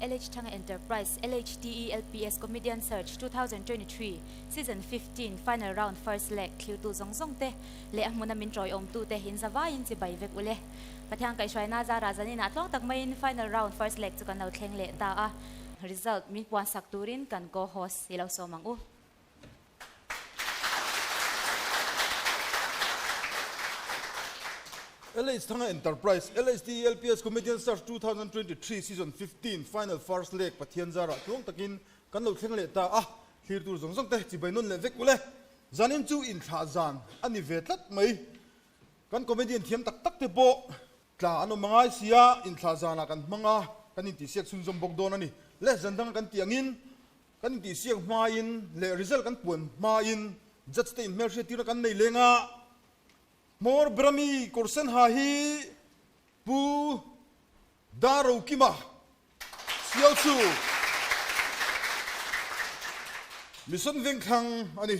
LH Thanga Enterprise LHTE LPS Comedian Search 2023 Season 15 Final Round First Leg thlirtu zawng zawng te leh a hmuna min tawiawmtu te in zavaiin chi bai vek ule. Pathian kaihhruaina zara zaninah tluang tak maiin Final Round First Leg chu kan lo thleng leh ta a, result min puansak turin kan co-host i lo sawm ang u. LH Thanga Enterprise, LHT LPS Comedian Search 2023 Season 15 Final First Leg Pathian zarah tluang takin kan lo thleng leh ta a, thlir tur zawng zawng te chibai nawn leh vek ule. Zanin chu inthlah zan a ni ve tlat mai. Kan comedian thiam tak tak te pawh tla an awm angai sia, inthlah zanah kan hmang a, kan intihsiak chhunzawm bawk dawn a ni. Le zan danga kan tih angin Kan intihsiak hmain leh result kan puan hmain judge te inhmelhriattirna kan nei leng a, Hmawr Brami Kawrsenha hi Pu Darokima Sialchu Mission Vengthlang a ni.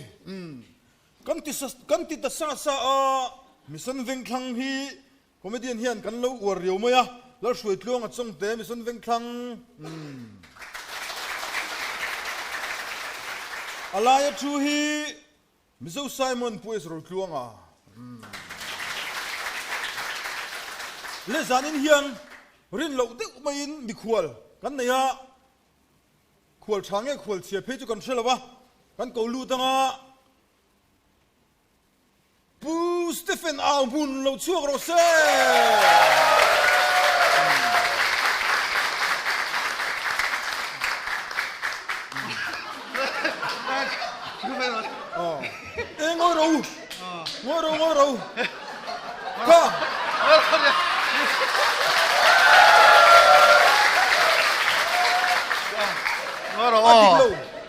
Kan ti kan ti ta sa sa a, Mission Vengthlang hi Comedian hian kan lo uar riau mai a, Lalhruai tluanga chawngte Mission Vengthlang umm. A laia thu hi Mizo Simon Pu S Rotluanga umm. Le zanin hian rin loh deuh maiin mikhual kan nei a, khual tha nge khual chhia phei chu kan hre lo a, kan ko lut anga, Pu Stephen au hmun lo chhuak rawh se! E ngawi ro, ngawi ro, ngawi ro. Kha. Ngawi ro. A dik lo.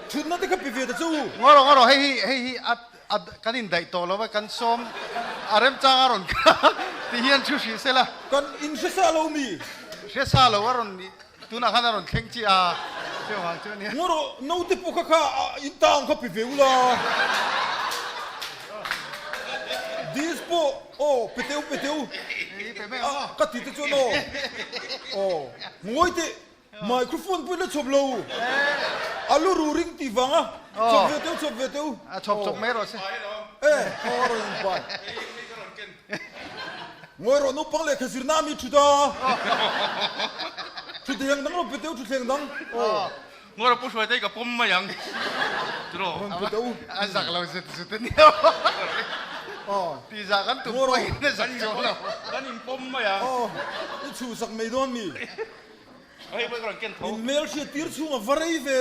Thutna te kha pe ve ta chu. Ngawi ro, ngawi ro. Hei hi, hei hi a A kan indaih tawh lo va, kan sawm a remchang a rawn ti hian thu hrih se la. Kan in hre sa lo mi? Hre sa lo a rawn tunah khan a rawn thleng chiah a, chuvang chu a nia. Ngaw rawh, naute pawh kha kha in ta ang kha pe ve ula. Dis pawh aw pe teu pe teu. Ka ti te chuan aw. Aw ngawi teh. Microphone pawh i la chhawp lo. A lu ru ring tih vang a, chhawp ve teuh chhawp ve teuh. A chhawp chhawp mai rawh se. E, aw a rawn inpai. Ngawi rawh naupang lehkha zirna a mi thut a. Thuthleng dang rawn pe teuh thuthleng dang. Aw. Ngawi rawh Pu Hruaitei ka pawm mai ang. Tiraw. Rawn pe teuh. A zak lo zet zut a nia. Aw. Tih zah kan tum pawhin a zak chuang lo. Kan inpawm mai ang. Aw, i chhuhsak mai dawn mi. In hmel hriat tir chhung a va rei ve.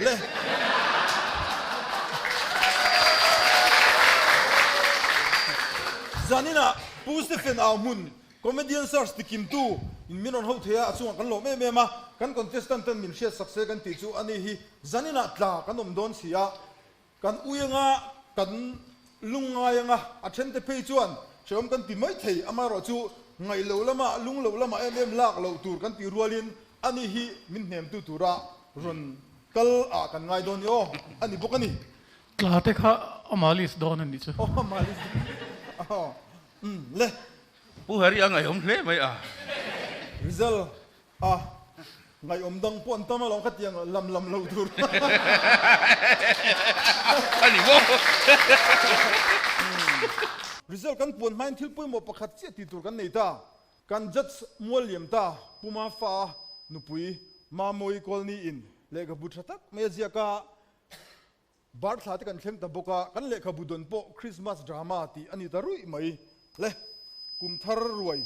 Le. Zaninah Pu Stephen Au hmun Comedian Search tikimtu in min rawn ho thei a, a chungah kan lawm em em a, kan contestant ten min hriat sak se kan tih chu ani hi zaninah tla kan awm dawn si a, Kan ui anga, kan lungngai anga, a thente phei chuan hrehawm kan ti mai thei, amaherawhchu ngaih loh lama, lung loh lama em em lak loh tur kan tih rualin ani hi min hnemtu tura rawn kal ah kan ngai dawn ni aw, a ni bawk a ni. Tla te kha a malis dawn a nih chu. Aw a malis dawn aw, umm le. Pu Harry a ngaihawm hle mai a. Result A, ngaihawm dang pawh an tam alawm kha tiang lam lam lo tur. A ni maw? Result kan puan hmain thil pawimawh pakhat chiah tih tur kan nei ta. Kan judge mual liam ta, Pu Mafa nupui Mamawii Kawlni in lehkhabu tha tak mai a ziak a, bar thla te kan thleng ta bawk a, kan lehkhabu dawn pawh Christmas drama tih a ni ta ruih mai. Le, kum thar ruai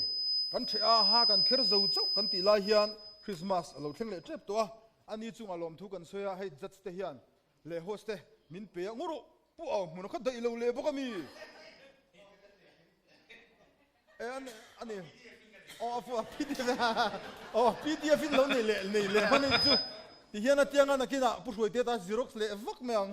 kan ṭheh a, ha kan kher zo chauh kan tih lai hian Christmas a lo thleng leh ṭep tawh a, ani chungah lawmthu kan sawi a, hei judge te hian leh host te min pe a, ngaw rawh, pu au hmun a kha daih lo leh bawk a mi? E a a ni aw a fu a pdf aw pdf in lo nei leh nei leh hman anih chu ti hian a tianga nakinah pu hruai te ta xerox leh vak mai ang.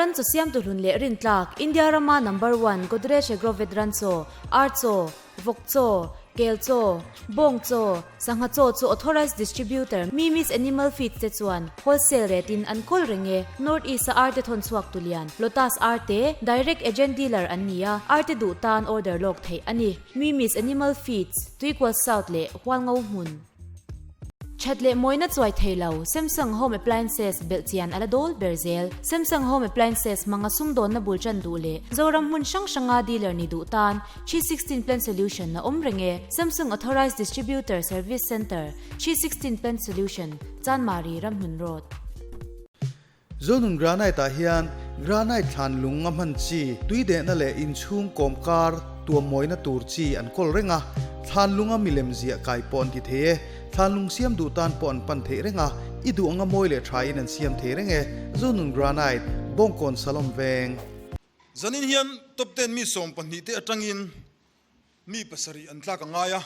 Ran chaw siamtu hlun leh rintlak, India rama number one Godrej Agrovet ran chaw, ar chaw, vawk chaw, kel chaw, bawng chaw, sangha chaw chu authorised distributor Mimi's Animal Feeds te chuan wholesale rate in an kawl reng e. North East a arte thawn chhuak tu lian, Lotus arte, direct agent dealer an ni a, arte duh tan order lawk theih a ni. Mimi's Animal Feeds, Tuikual South leh Hualngo hmun. That leh mawina chuai thei lo, Samsung Home Appliances belh chian a la dawl ber zel. Samsung Home Appliances hmanga sumdawnna bul tan duh leh Zoram hmun hrang hranga dealer ni duh tan 316 Plant Solution a awm reng e. Samsung Authorized Distributor Service Centre, 316 Plant Solution, Chanmari, Ramhlun Road. Zonun Granite ah hian granite thlan lung a hman chi, tui dehna leh inchhung kawm kar tuam mawina tur chi an kawl reng a, thlan lunga milem ziah kai pawh an ti thei e, thlan lung siam duh tan pawh an pan theih reng a, i duh anga mawi leh tha in an siam thei reng e, Zonun Granite, Bawngkawn Salom Veng. Zanin hian top ten mi 12 te atangin mi pasarih an tlak a ngai a,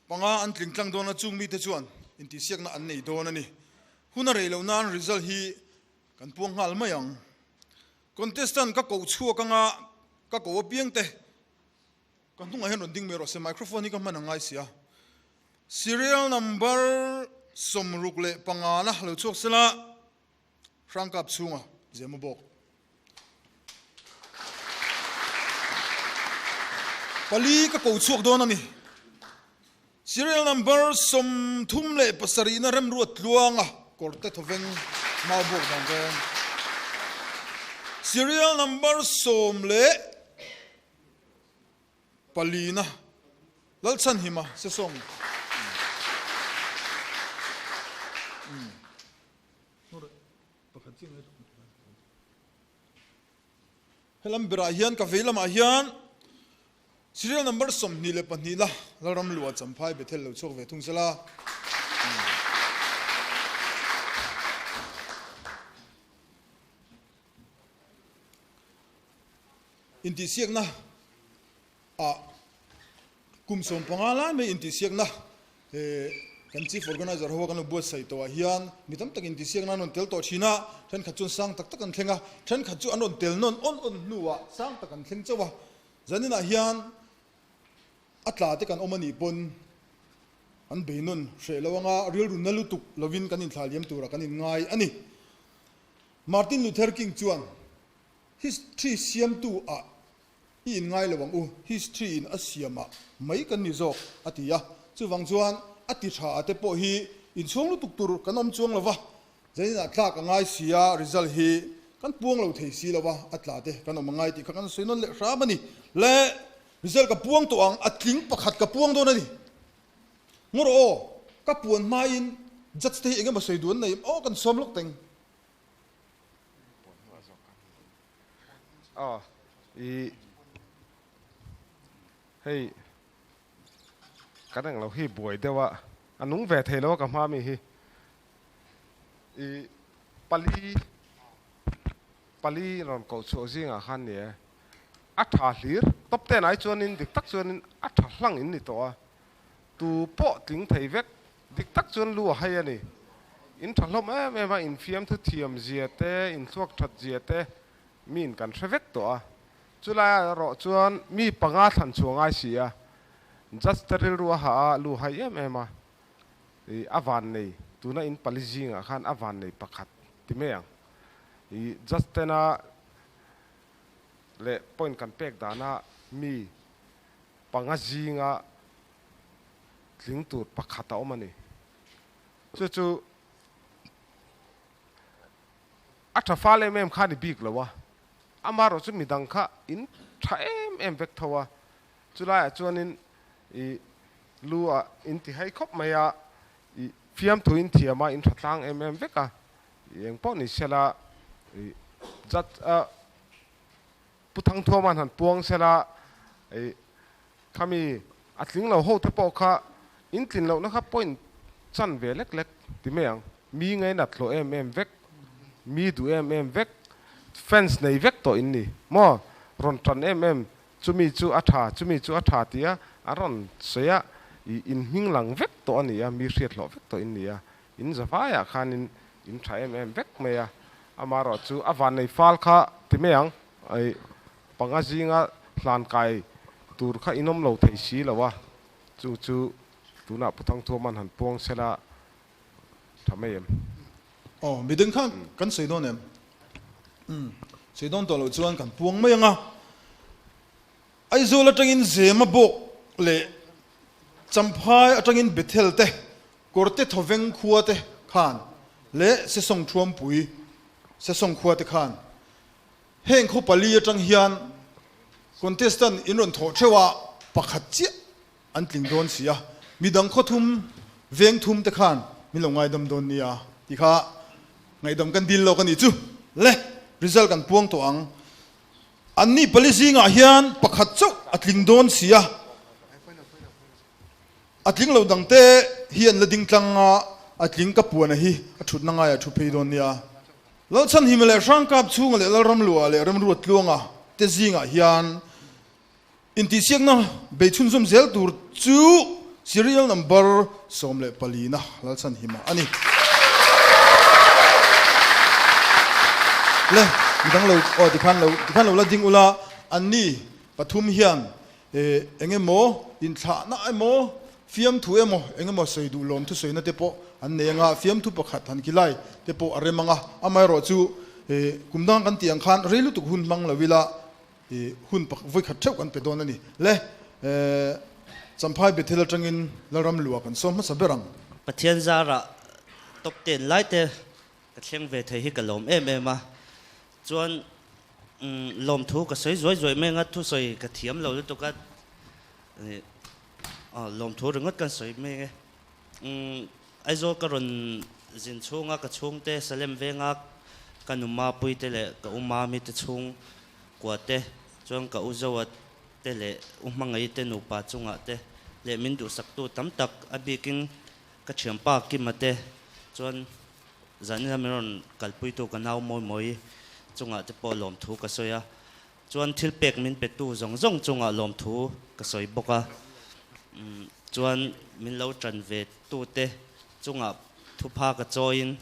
Panga an tling tlang dawn a, chung mite chuan intihsiakna an nei dawn a ni. Hun a rei loh nan result hi kan puang nghal mai ang. Contestant ka koh chhuak anga ka koh apiang te ka hnungah hian rawn ding mai rawh se, microphone hi ka hman a ngai si a. Serial number 65 na lo chhuak sela Hrangkap chhunga zema bawk. Pali ka ko chhuak dawn a ni. Serial number 37 na remruat tluanga kawrte thawveng mau bawk dan reng. Serial number 14 na Lalchhanhima Sesawng. Helam berah hian ka vei lamah hian serial number 22 la Lalram Lua Champhai Bethel lo chhuak ve thung sela. Intihsiakna ah kum 15 lai mai intihsiakna kan chief organizer ho a kan lo buatsaih tawh ah hian mi tam tak intihsiakna an rawn tel tawh thin a, thenkhat chuan sang tak tak an thleng a, thenkhat chu an rawn tel nawn awn awn hnuah sang tak an thleng chauh a, zaninah hian a tla te kan awm a nih pawn an bei nawn hreh lo anga rilru na lutuk lovin kan inthlah liam turah kan inngai a ni. Martin Luther King chuan history siamtu ah I in ngai lo ang u, history in a siam ah mai kan ni zawk, a ti a. Chuvang chuan a ti tha ah te pawh hi inchhuang lutuk tur kan awm chuang lo va, zanin ah tlak a ngai si a, result hi kan puang lo thei si lo va, a tla te kan awm a ngai tih kha kan sawi nawn leh hram a ni. Le result ka puang tawh ang, a tling pakhat ka puang dawn a ni. Ngaw rawh aw, ka puan hmain judge te hi eng emaw sawi duh an nei em? Aw kan sawm lawk teng. Aw i hei kan englo hi buai deuh a a nung ve thei lo a ka hma mi hi i pali pali rawn koh chhuah zingah khan ni e a tha hlir top ten ai chuanin dik tak chuanin a tha hlang in ni tawh a tu pawh tling thei vek Dik tak chuan lu a hai a ni. In tha hlawm em em a, infiam thu thiam zia te, inthluak that zia te miin kan hre vek tawh a. Chulaiah erawh chuan mi panga thlan chhuah ngai si a, judge te rilru a hah a, lu a hai em em a. I a van nei, tuna in pali zingah khan a van nei pakhat ti mai ang. I judge tena leh point kan pek dana mi panga zinga tling tur pakhat a awm a ni. Chu chu a tha fal em em kha a ni bik lo a, amaherawh chu midang kha in tha em em vek tho a, chulaiah chuanin i lu ah in ti hai khawp mai a, i fiamthu in thiam a, in tha tlang em em vek a, i eng pawh ni sela i judge a Pu Thangthuama'n han puang sela i Khami a tling lo ho te pawh kha in tlin lohna kha point chan ve lek lek ti mai ang. Mi ngainat hlawh em em vek, mi duh em em vek, fans nei vek tawh in ni maw? Rawn tan em em chumi chu a tha, chumi chu a tha tia an rawn sawi a, i in hming lang vek tawh a ni a, mi hriat hlawh vek tawh in ni a, in zavaiah khanin in tha em em vek mai a. Amaherawhchu a vannei fal kha ti mai ang, ih panga zinga hlan kai tur kha inawm lo thei si lo a, chu chu tunah Pu Thangthuaman han puang sela tha mai em? Aw, midang kha kan sawi dawn em? Umm, sawi dawn tawh loh chuan kan puang mai ang a. Aizawl atangin Zema bawk leh Champhai atangin Bethel te, Kawrte Thawveng khua te khan leh Sesawng Thuampui, Sesawng khua te khan heng khaw pali atang hian contestant in rawn thawh theuh a, pakhat chiah an tling dawn si a, midang khaw thum, veng thum te khan min lo ngaidam dawn nia ti kha ngaihdam kan dil lawk a nih chu le, result kan puang tawh ang. Anni pali zingah hian pakhat chauh a tling dawn si a, a tling lo dangte hi an la ding tlang a, a tling ka puana hi a thutna ngaiah thu phei dawn nia. Lalchhanhima leh Hrangkap chhunga leh Lalramlua leh Remruattluanga te zingah hian Intihsiakna bei chhunzawm zel tur chu serial number 14 na Lalchhanhima a ni. Le, midang lo, aw tikhan lo, tikhan lo la ding ula, anni pathum hian eh eng emaw inthlahna emaw, fiamthu emaw, eng emaw sawi duh lawm thusawina te pawh an nei anga, fiamthu pakhat han kilai te pawh a rem anga, amaherawh chu eh kum dang kan tih ang khan rei lutuk hun hmang lo ila, I hun pak vawikhat theuh kan pe dawn a ni. Le, Champhai Bethel atangin Lalram lua kan sawm hmasa ber ang. Pathian zarah top ten lai te ka thleng ve thei hi ka lawm em em a, chuan lawmthu ka sawi zuai zuai mai anga thusawi ka thiam lo lutuk a, lawmthu ringawt kan sawi mai e. Aizawl ka rawn zin chhunga ka chhungte Salem venga ka nu Mapuite leh ka u Mami te chhung kua te chuan ka u Zoa te leh u Hmangaih te nupa chungah te leh min duhsaktu tam tak a bikin ka thianpa Kima te chuan zanina min rawn kalpuitu ka nau Mawimawi chungah te pawh lawmthu ka sawi a. Chuan thil pek min petu zawng zawng chungah lawmthu ka sawi bawk a, chuan min lo tan ve tute chungah thupha ka chawiin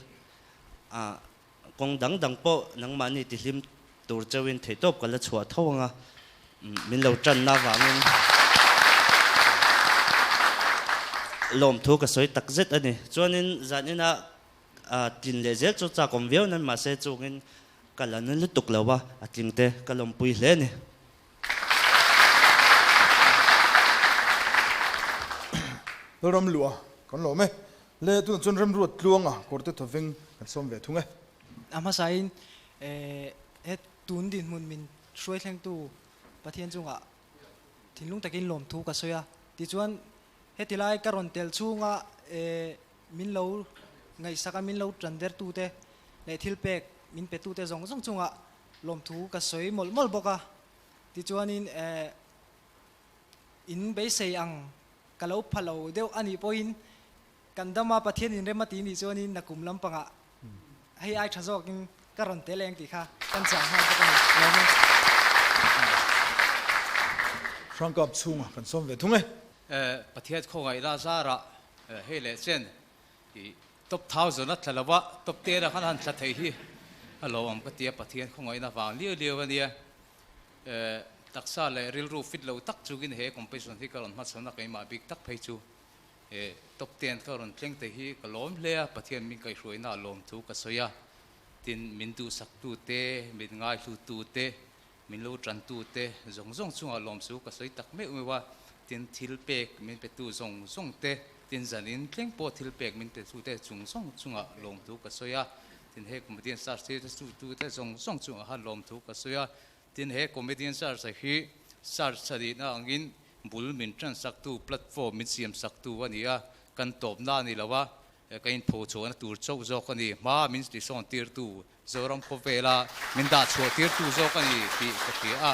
kawng dang dang pawh nangmahni tihlim tur cheuhin theihtawp ka la chhuah tho ang a, min lo tanna avangin lawmthu ka sawi takzet a ni. Chuanin zaninah tlin leh zel chu chak awm viau nan mahse chungin Ka la na lutuk lo a, a tling te ka lawmpui hle a ni. Lalram luah kan lawm e. Le tunah chuan Remruat Tluanga kawrte thawveng kan sawm ve thung e. A hmasain he tun dinhmun min hruai thlengtu Pathian chungah thinlung takin lawmthu ka sawi a. Tichuan heti lai ka rawn tel chhunga Min lo ngaihsak a, min lo tan dertute leh thil pek min petute zawng zawng chungah lawmthu ka sawi mawlh mawlh bawk a. Tichuanin eh in beisei ang ka lo pha lo deuh a nih pawhin kan dama Pathian inrem a ti nih chuanin nakum lampangah hei ai tha zawkin ka rawn tel eng tih kha kan chang nghal bawk a ni. Lawm e. Hrangkap chhungah kan sawm ve thung e. Pathian khawngaihna zarah Hei leh chen i top thousand a tla lo a, top ten ah khan a han tla thei hi a lo awm ka ti a, Pathian khawngaihna vang liau liau a nia. Taksa leh rilru fit lo tak chungin he competition hi ka rawn hmachhawn a, keimah bik tak phei chu top ten ka rawn thleng thei hi ka lawm hle a, Pathian min kaihhruaina a lawm thu ka sawi a, tin min duhsaktu te, min ngaihlutu te, Min lo tantute zawng zawng chungah lawmsu ka sawi tak meuh meuh a, tin thil pek min petu zawng zawng te, tin zanin thleng pawh thil pek min petute chung zawng chungah lawmthu ka sawi a, tin he comedian search hi tute zawng zawng chungah khan lawmthu ka sawi a, tin he comedian search hi search chhanihna angin bul min tansaktu platform min siamsaktu a ni a, kan tawpna a ni lo a, ka inphochhuahna tur chauh zawk a ni, hma min tisawn tirtu Zoram khawvela min dah chhuah tirtu zawk a ni tih ka hria a,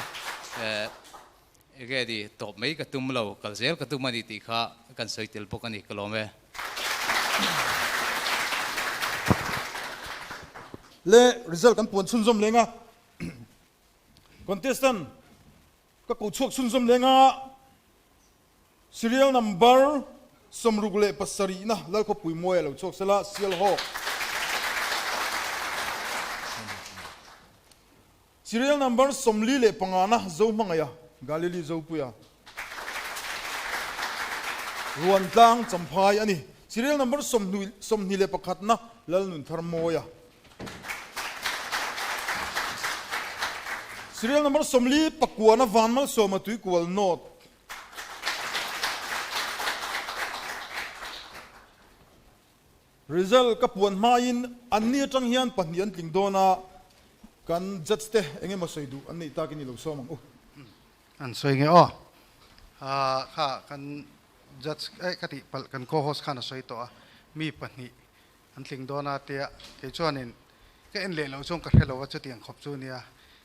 enge ni tawp mai ka tum lo, kal zel ka tum a ni tih kha kan sawi tel bawk a ni, ka lawm e. Le result kan puan chhunzawm leng a, contestant ka ko chhuak chhunzawm leng a. Serial number 67 na Lalkhawpui Muai a lo chhuak sela, Sialhawk. Serial number 45 na Zohmangaia, Galili Zopuia. Ruantlang Champhai a ni. Serial number 21 na Lalnuntharmawia. Serial number 49 na Vanmalsawma Tuikual North. Result ka puan hmain anni atang hian pahnih an tling dawn a, kan judge te eng emaw sawi duh an neih takin i lo sawm ang u. An sawi nge aw. Kha kan judge eh ka tih palh kan co-host khan a sawi tawh a, mi pahnih an tling dawn a tia kei chuanin ka en leh loh chuan ka hre lo a chutiang khawp chu nia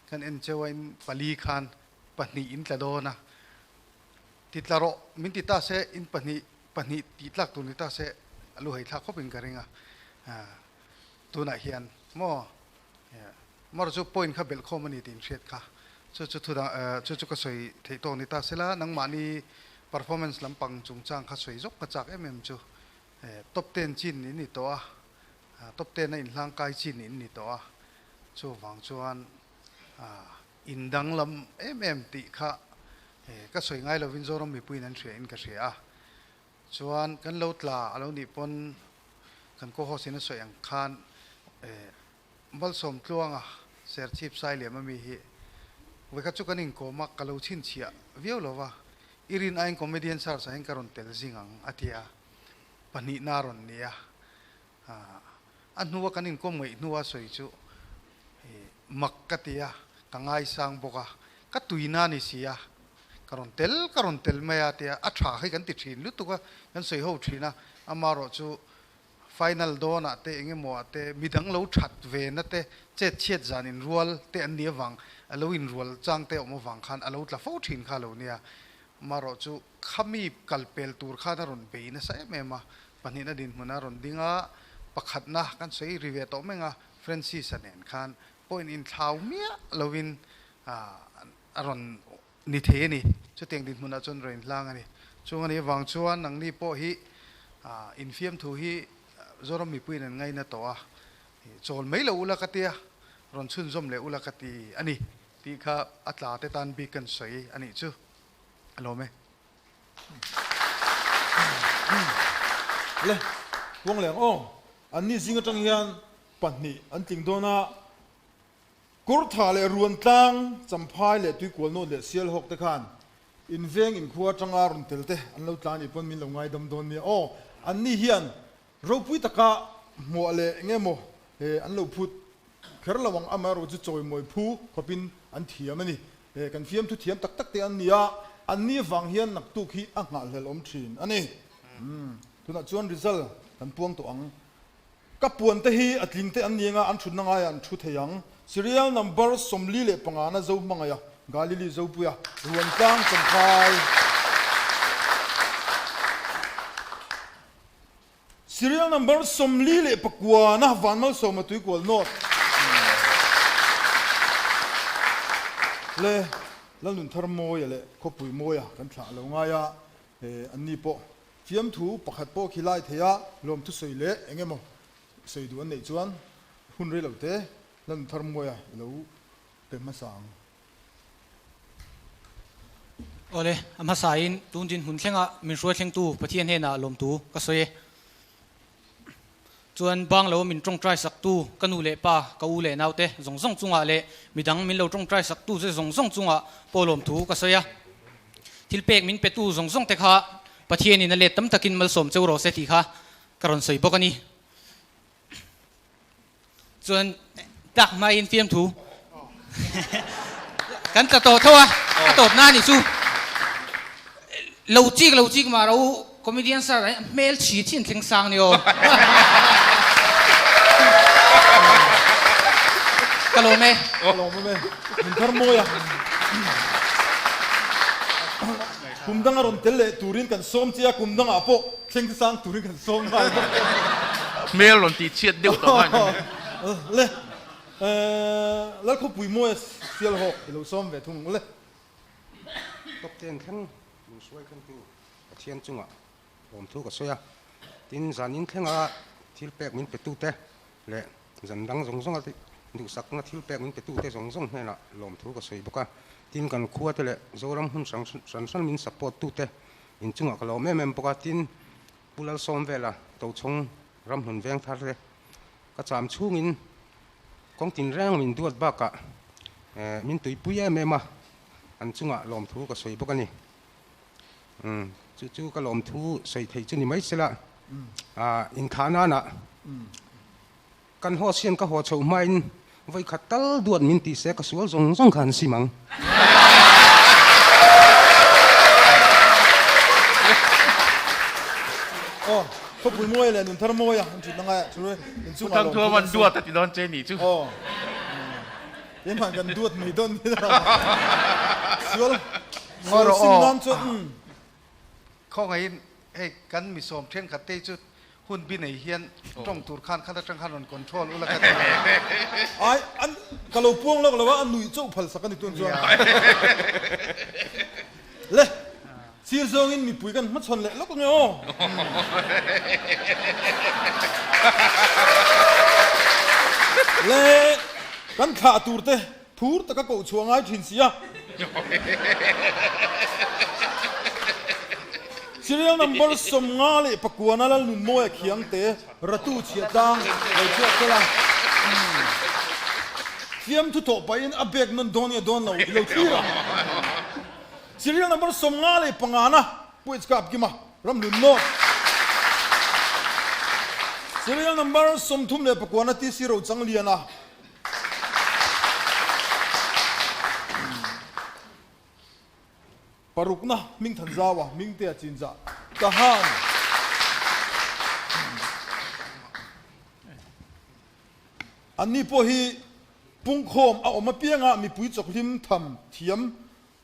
kan en cheu a in pali khan pahnih in tla dawn a ti tla rawh min ti ta se in pahnih pahnih tih tlak tur ni ta se a lu hei thlak khawp in ka ring a tunah hian maw marawh chu point kha belh khawm a ni tih in hriat kha chu chu thu dang chu chu ka sawi theih tawk ni ta sela nangmahni performance lampang chungchang kha sawi zawk ka chak em em chu top ten chin in ni tawh a top ten a inhlang kai chin in ni tawh a chuvang chuan In danglam em em tih kha ka sawi ngai lovin Zoram mipuiin an hria in ka hria a. Chuan kan lo tla a lo nih pawn kan co-host in a sawi ang khan Malsawm Tluanga Serchhip Sailiam ami hi vawikhat chu kan inkawm a, ka lo chhinchhiah viau lo va, i rin aiin comedian search ah hian ka rawn tel zing ang a ti a, pahnihna a rawn ni a. A hnua kan inkawm ngaih hnua sawi chu mak ka ti a, ka ngaisang bawk a, ka tuina a ni si a, ka rawn tel ka rawn tel mai a tia a tha hi kan ti thin lutuk a, kan sawi ho thin a, amaherawh chu final dawnah te eng emaw ah te midang lo that ve na te chet chhiat zan inrual te an nih avang a lo inrual chang te awm avang khan a lo tla fo thin kha lo nia, amaherawh chu khami kal pel tur khan a rawn bei nasa em em a, Pahnihna dinhmun a rawn ding a, pakhatna kan sawi ri ve tawh meng a, Francis-a nen khan point inthlau miah lovin a rawn ni thei a ni. Chutiang dinhmunah chuan rawn inhlang a ni. Chung a nih avang chuan nangni pawh hi infiamthu hi Zoram mipuiin an ngaina tawh a, chawl mai lo ula ka tia, rawn chhunzawm leh ula ka ti a ni tih kha a tla te tan bik kan sawi a nih chu. A lawm e. Le, Puang leh ang aw. Anni zing atang hian pahnih an tling dawn a, Kurtha leh Ruantlang, Champhai leh Tuikualnawt leh Sialhawk te khan inveng inkhua atanga rawn tel te an lo tla anih pawn min lo ngaidam dawn nia aw. Anni hian Ropui taka hmuah leh eng emaw he an lo phut kher lo ang, amaherawh chu chawimawi phu khawpin an thiam a ni. He kan fiamthu thiam tak tak te an ni a, an ni avang hian naktuk hi a nghahhlelh awm thin a ni. Tunah chuan result kan puang tawh ang. Ka puan te hi a tling te an ni anga an thutna ngaiah an thu thei ang. Serial number 45 na Zohmangaia, Galili Zopuia, Ruantlang Champhai. Serial number 49 na Vanmalsawma Tuikual North le Lalnunthar Mawia leh Khawpui Mawia kan thlah a lo ngai a, anni pawh fiamthu pakhat pawh khi lai thei a, lawmthu sawi leh eng emaw sawi duh an neih chuan hun rei lo te Lalnunthar Mawia i lo pe hmasa ang. Awle, a hmasain tun dinhmun thlenga min hruai thlengtu Pathian hnenah lawmtu ka sawi e. Chuan bang lo min tawngtai saktu ka nu leh pa, ka u leh naute zawng zawng chungah leh midang min lo tawngtai saktu che zawng zawng chungah pawh lawmthu ka sawi a. Thil pek min petu zawng zawng te kha Pathianin a let tam takin malsawm cheu rawh se tih kha ka rawn sawi bawk a ni. Chuan tlak hmain fiamthu kan tla tawh tho a, a tawp na ni chu. Lo chik lo chik mah ro comedian sir hmel chhi thin thleng sang ni aw. Ka lawm e. Ka lawm e. Min thar mawi a. Kum danga rawn tel leh turin kan sawm che a, kum dangah pawh thleng sang turin kan sawm nghal bawk. Hmel rawn tih chhiat deuh tawh khan. Le, Lalkhawpui Mawia Sialhawk i lo sawm ve thung ang le. Top ten thleng min hruai thlengtu Pathian chungah lawmthu ka sawi a, tin zanin thlenga thil pek min petute leh zan dang zawng zawnga. Duhsakna thil pek min petute zawng zawng hnenah lawmthu ka sawi bawk a, tin kan khuate leh Zoram hun hrang hran hran min support tute inchungah ka lawm em em bawk a, tin Pu Lalsawm vela Tochhawng ramhlun veng thar te ka cham chhungin kawng tinreng min duat bakah min tuipui em em a, an chungah lawmthu ka sawi bawk a ni. Chu chu ka lawmthu sawi thei chu ni mai sela, inthah nanah Kan host hian ka haw chhoh hmain vawi khat tal duat min tih se ka sual zawng zawng kha an sim ang. Aw, khawpui mawi leh nun thar mawi a, an thutna ngaiah chu in chungah lawm Thangthuam an duat a ti dawn che ni chu. Aw, keimah kan duat mai dawn ni la. Sual, sual sim nan chuan umm. Khawngaihin hei kan misawm thenkhat te hi chu Hun bi nei hian tawng tur khan khat atang khan rawn control ula ka ti a. Ai, an, ka lo puang lawk lo a, a nuih chauh phal sak a ni tun chuan. Le, sir zawngin mipui kan hmachhawn leh lawk ange aw. Le, kan thlah tur te phur taka koh chhuah ngai thin si a. Serial number 59 Lalnunmawia Khiangte Ratu chhiah tlang lo chhuak tel a. Fiamthu thawh pahin a bag nawn dawn nge dawn lo i lo thlir a. Serial number 55 na Pu Ichkap Kima Ramhlun North. Serial number 39 na TC Rochangliana. Parukna hming than zau a, hming te a chin zah ta han. Anni pawh hi pungkhawm a awm apianga mipui chawkhlim tham thiam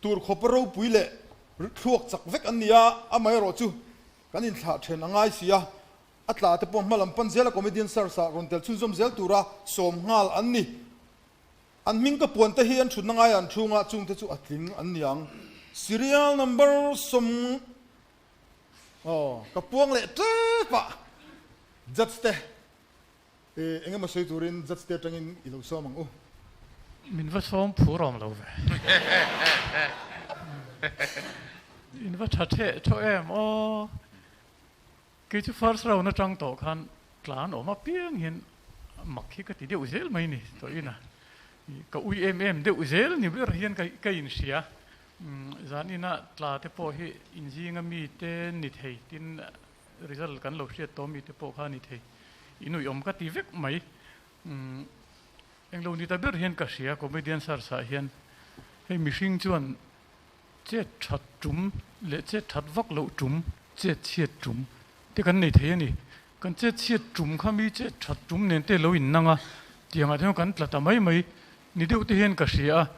tur khawpa ropui leh thluak chak vek an ni a, amaherawh chu kan inthlah then a ngai si a, A tla te pawh hma lam pan zela comedian search ah rawn tel chhunzawm zel tura sawm nghal an ni. An hming ka puan te hi an thutna ngaiah an chhunga chung te chu a tling an ni ang. Serial number sawm aw ka puang leh tep a judge te eh eng emaw sawi turin judge te atangin i lo sawm ang u. Min va sawm phur awm lo ve. In va tha theh thaw em aw. Kei chu first round atang tawh khan tlan awm apiang hian mak hi ka ti deuh zel mai ni tawh ina ka ui em em deuh zel ni ber hian ka inhria. Zan ina tla te pawh hi inzinga mi te ni thei tin result kan lo hriat tawh mi te pawh kha ni thei in ui awm ka ti vek mai. Englo ni ta ber hian ka hria comedian search ah hian hei mihring chuan Chet that tum leh chet that vak loh tum, chet chhiat tum te kan nei thei a ni. Kan chet chhiat tum kha mi chet that tum nen te lo innang a, tiangah te hian kan tla ta mai mai ni deuh te hian ka hria a.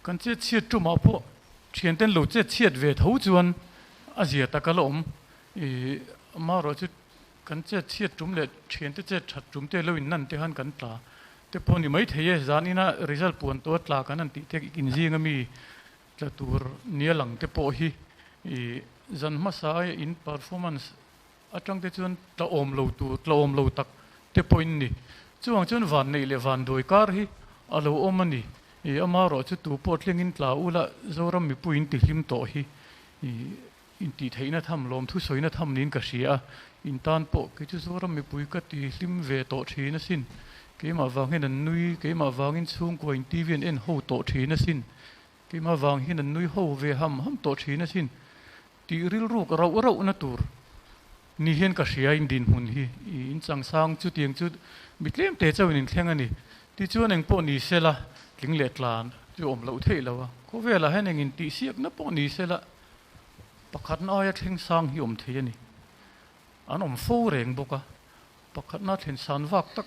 Kan chet chhiat tumah pawh thian ten lo chet chhiat ve tho chuan a zia tak a la awm. Ih, amaherawh chu kan chet chhiat tum leh thian te chet that tum te lo innan te khan kan tla te pawh ni mai thei e. Zan ina result puan tawh a tla kan han tih te inzinga mi Tla tur nia lang te pawh hi i zan hmasa aia in performance atang te chuan tla awm lo tur, tla awm lo tak te pawh in ni. Chuvang chuan van neih leh van duai kar hi a lo awm a ni. I amaherawh chu tu pawh tlengin tla ula Zoram mipui in tihlim tawh hi i intihtheihna tham, lawmthu sawina tham niin ka hria a. In tan pawh kei chu Zoram mipui ka tihlim ve tawh thin asin. Keimah vang hian an nui, keimah vangin chhungkua in TV an en ho tawh thin asin. Keimah vang hian an nui ho ve ham ham tawh thin asin. Tih rilruk rauh rauhna tur ni hian ka hria in dinhmun hi i inchangsang chutiang chu mi tlem te chauhin inthleng a ni. Tichuan engpawh ni sela tling leh tlan chu awm loh theih lo a, khawvelah hian eng intihsiakna pawh ni sela pakhatna aia thleng sang hi awm thei a ni. An awm fo reng bawk a, Pakhatna thlen san vak tak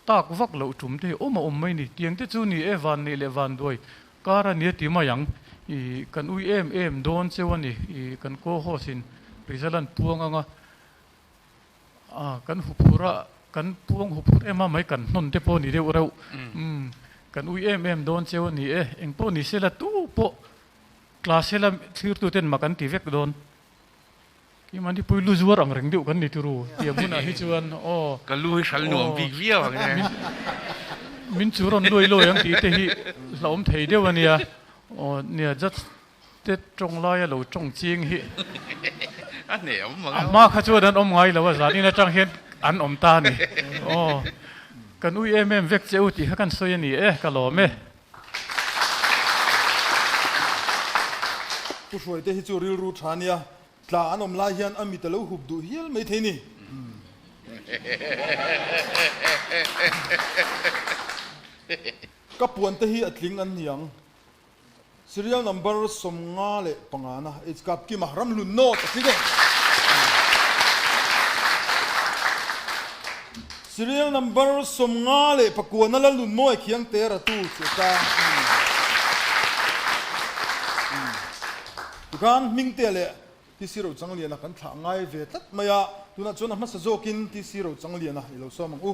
tak vak loh tum te hi awm a awm mai ni. Tiang te chu ni e, van neih leh van duai kar a nia ti mai ang. I kan ui em em dawn cheu a ni. I kan co-host in result an puang ang a, a kan huphurh a, kan puang huphurh em a mai kan hnawn te pawh ni deuh reuh. Umm kan ui em em dawn cheu a ni e. Engpawh ni sela tu pawh class sela thlirtu ten mak an ti vek dawn. Keimahni pui lu zuar ang reng deuh kan ni turu tiang hunah hi chuan aw. Ka lu hi hral nuam bik viau ang e. Min chu rawn luai luai ang tih te hi hlauhawm thei deuh a nia. Aw nia judge te tawng laia lo tawng ching hi A hneh awm mang a hma kha chuan an awm ngai lo a, zanin atang hian an awm ta a ni. Aw kan ui em em vek che u tih kha kan sawi a ni e, ka lawm e. Pu Hruaite hi chu rilru tha nia, Tla an awm lai hian a mit a lo hup duh hial mai thei ni. Ka puan te hi a tling an ni ang. Serial number 55 na H Kap Kima Ramhlun North a tling e. Serial number 59 na Lalnunmawi Khiangte Ratu Cheta. Tikhan Hmingtea leh TC Rochangliana kan thlah ngai ve tlat mai a, tunah chuan a hmasa zawkin TC Rochangliana i lo sawm ang u.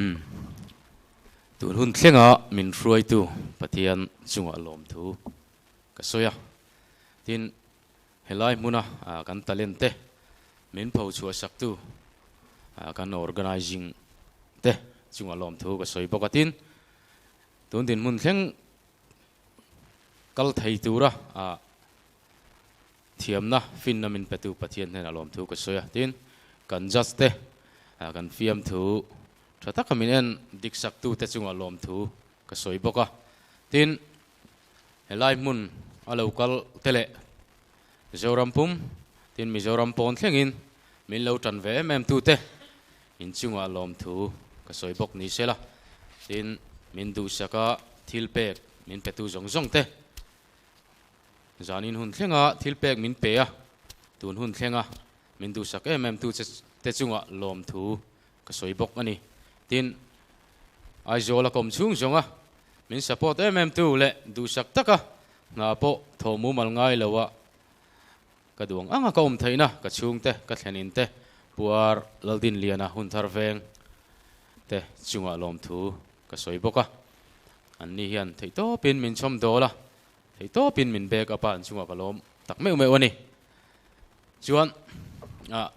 Umm. Tun hun thlenga min hruaitu Pathian chungah lawmthu ka sawi a. Tin, Helai hmuna kan talent te min pho chhuah saktu kan organising te chungah lawmthu ka sawi bawk a tin, tun dinhmun thleng kal thei tura thiamna finna min petu Pathian hnenah lawmthu ka sawi a tin, kan judge te kan fiamthu tha taka min en dik saktu te chungah lawmthu ka sawi bawk a tin, Helai hmun a lo kal te leh Mizoram pum tin Mizoram pawn thlengin min lo tan ve em em tute inchungah lawmthu ka sawi bawk ni sela tin min duhsaka thil pek min petu zawng zawng te zanin hun thlenga thil pek min pe a tun hun thlenga min duhsak em em tu te chungah lawmthu ka sawi bawk a ni. Tin, Aizawl a kawm chhung zawnga min support em em tu leh duhsak taka hna pawh thawh mumal ngai lo a ka duang anga ka awm theihna ka chhungte ka thlenin te Puar Laldinliana Hunthar veng te chungah lawmthu ka sawi bawk a. Anni hian theihtawpin min chhawm dawl a, theihtawpin min back up a an chungah ka lawm tak meuh meuh a ni. Chuan ah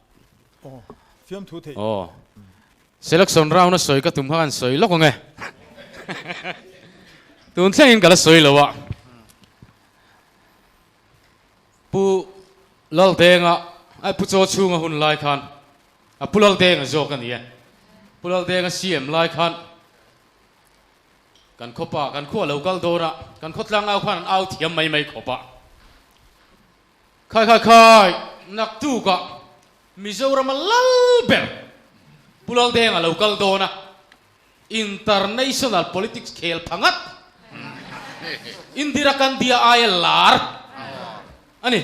Aw, fiamthu theih. Aw. Selection round a sawi ka tum kha kan sawi lawk ang e. Tun thlengin ka la sawi lo a. Pu Laldenga, ai Pu Chaw chhunga hun lai khan a Pu Laldenga zawk a ni e. Pu Laldenga CM lai khan Kan khawpa kan khua lo kal dawn a, kan khawtlang au khan an au thiam mai mai khawp a. Khai khai khai, naktukah Mizorama lal ber Pu Laldenga lo kal dawn a, international politics khel pha ngat, Indira Gandhi-a aia lar a ni.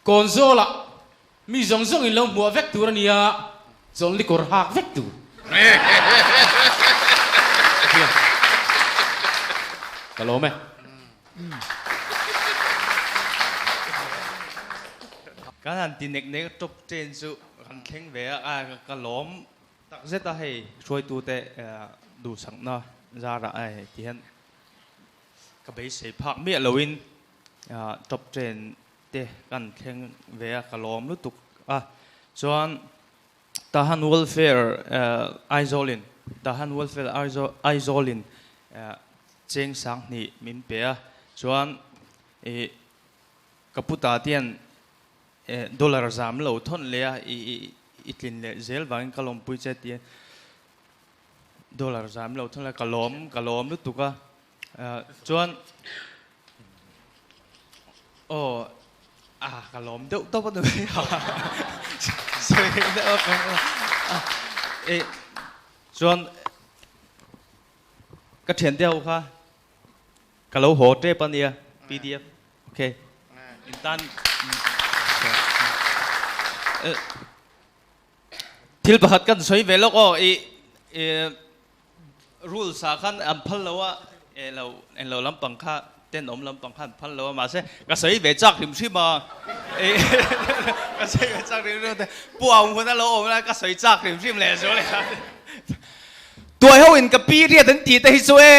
Kawnzawlah mi zawng zawng in lo hmuah vek tur a nia, chawlhni kawr hak vek tur. Ka lawm e. Kan han ti nek nek top ten chu kan thleng ve a, ka lawm tak zet a hei hruaitute duhsakna zarah hei ti hian ka beisei phak miah loin top ten te kan thleng ve a ka lawm lutuk a chuan Tahan Welfare Aizawl in Tahan Welfare Aizawl in cheng 2000 min pe a chuan ih ka puta te hian dollar zam lo thawn leh a ih i tlin leh zel vangin ka lawmpui che tia dollar zam lo thawn leh ka lawm ka lawm lutuk a chuan Aw a ka lawm deuh tawp a ni mai a sawi deuh a ka e chuan ka thiante ho kha ka lo haw tep a nia pdf ok in tan thil pakhat kan sawi ve lawk aw i Rules ah khan an phal lo a, eh lo eng lo lampang kha tenawm lampang kha an phal lo a, mahse ka sawi ve chak hrim hrim a, ka sawi ve chak hrim hrim a, pu ang hun a lo awm lai ka sawi chak hrim hrim leh zual a, tuai ho in ka period an tih te hi chu e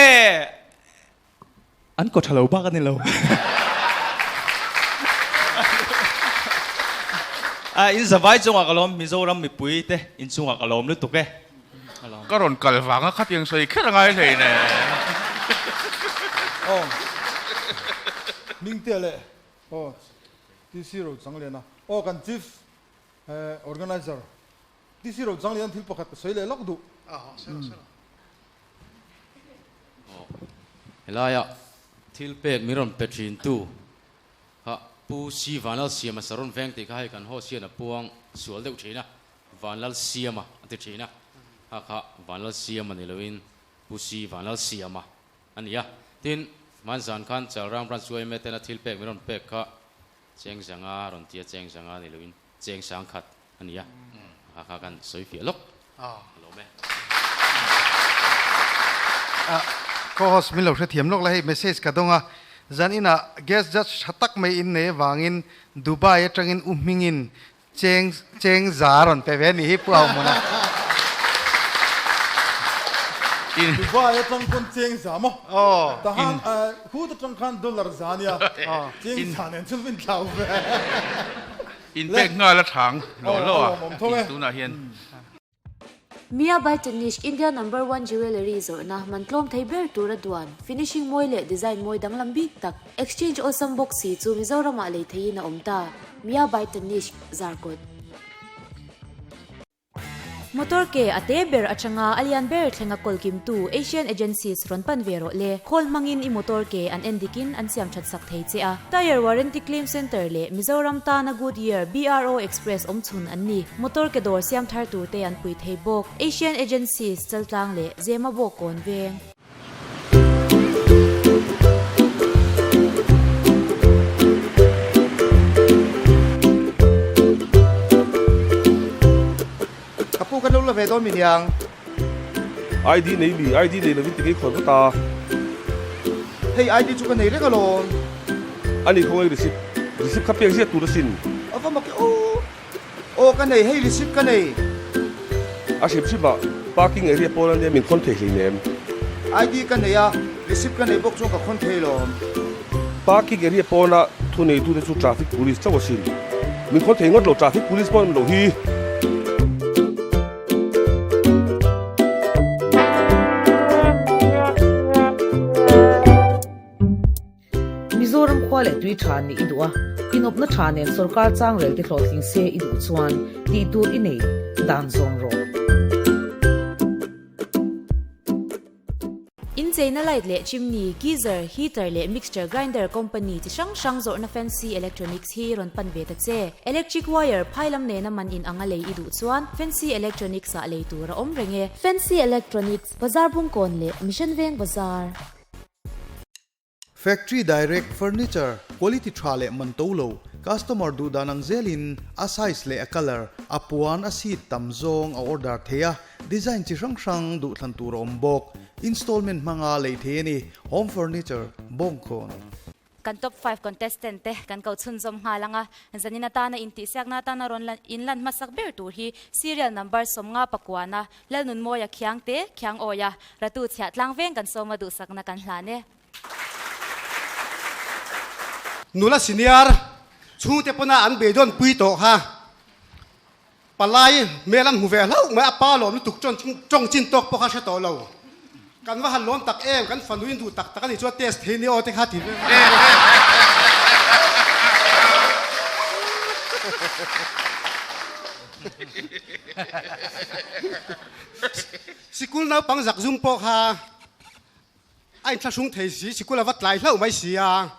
an kaw tha lo bak a ni lo. In zavai chungah ka lawm, Mizoram mipui te in chungah ka lawm lutuk e. Ka rawn kal vanga khatiang sawi kher a ngai hlei ne. Aw Mingtea leh aw TC Rochangliana aw kan Chief Organiser TC Rochanglian thil pakhat ka sawi leh lawk duh. Helaia thil pek min rawn pe thin tu kha Pu Si Vanlalsiama Saron veng tih kha hei kan host hian a puang sual deuh thin a, Vanlalsiama a ti thin a, kha kha Vanlalsiama ni loin Pu Si Vanlalsiama a ni a. Tin, hmanzan khan Chalram Branch yma tena thil pek min rawn pek kha Cheng Zanga rawn ti a, Cheng Zanga ni loin Cheng Sangkhat a ni a, kha kha kan sawi fiah lawk a lawm e. Co-host min lo hrethiam lawk la hei message ka dawng a, zan inah guest judge tha tak mai in nei avangin Dubai atangin u hmingin cheng cheng za rawn pe ve a nih hi Pu Auhmuna. Dubai atang pawn cheng za maw? Tahan Khut atang khan dollar za ania, cheng za nen chu min thlau ve. In pek nghal a thang lo lo a tunah hian. Mia by Tanishq India number one jewellery zawrhna man tlawm thei ber tura duan, finishing mawi leh design mawi danglam bik tak, exchange awlsam bawk si chu Mizoramah lei theihin a awm ta, Mia by Tanishq, Zarkawt. Motor ke a te ber atanga a lian ber thlenga kawl kimtu Asian Agencies rawn pan ve rawh le. Khawl hmangin i motor ke an en dikin an siam that sak thei che a. Tyre Warranty Claim Centre leh Mizoram tana Goodyear BRO Express awm chhun an ni. Motor ke dawr siam thar tur te an pui thei bawk. Asian Agencies, Chaltlang leh Zemabawk kawn veng. Ka pu kan lo la ve dawn mi niang. ID nei mi, ID nei lovin ti ngei khawi vut a. Hei ID chu ka nei reng alawm. A ni khawngaih receipt, receipt kha pek ziah tur asin. A va mak e aw. Aw ka nei, hei receipt ka nei. A hrim hrim ah parking area pawn ania min khawn thei hleinem. ID ka nei a, receipt ka nei bawk chuan ka khawn thei lawm. Parking area pawna thu neitute chu traffic police chauh asin. Min khawn thei ngawt lo, traffic police pawh an awm loh hi. Mizoram khua leh tui tha nih i duh a, inawpna tha nen sorkar changrel te hlawhtling se i duh chuan tih tur i nei, dan zawm rawh. Incheina light leh chimney, geyser, heater leh mixture grinder company chi hrang hrang zawrhna Fancy Electronics hi rawn pan ve ta che. Electric wire phai lam nena man in anga lei i duh chuan Fancy Electronics ah lei tur a awm reng e. Fancy Electronics, Bazar Bungkawn leh Mission Veng Bazar. Factory direct furniture quality tha leh man to lo, customer duh dan ang zelin a size leh a colour, a puan, a seat tam zawng a order thei a, design chi hrang hrang duh thlan tur a awm bawk. Installment hmanga lei thei a ni. Home furniture, Bawngkawn. Kan top five contestant te kan ko chhunzawm nghal ang a, zanin atana intihsiakna atana rawn lan inlan hmasak ber tur hi serial number 50 pakuana Lalnunmawia Khiangte, Khiangawia, Ratu chhiah tlang veng kan sawma duhsakna kan hlan e. Nula senior chhungte pawna an beidawn pui tawh kha palai hmel an hmu ve hlauh mai, a pa lawm lutuk tawng chin tawk pawh kha hre tawh lo. Kan va han lawm tak em, kan fanu in duh tak tak a nih chuan test thei ni aw te kha ti ve. Sikul naupang zak zum pawh kha a inthlahrung thei si, sikul a va tlai hlauh mai si a,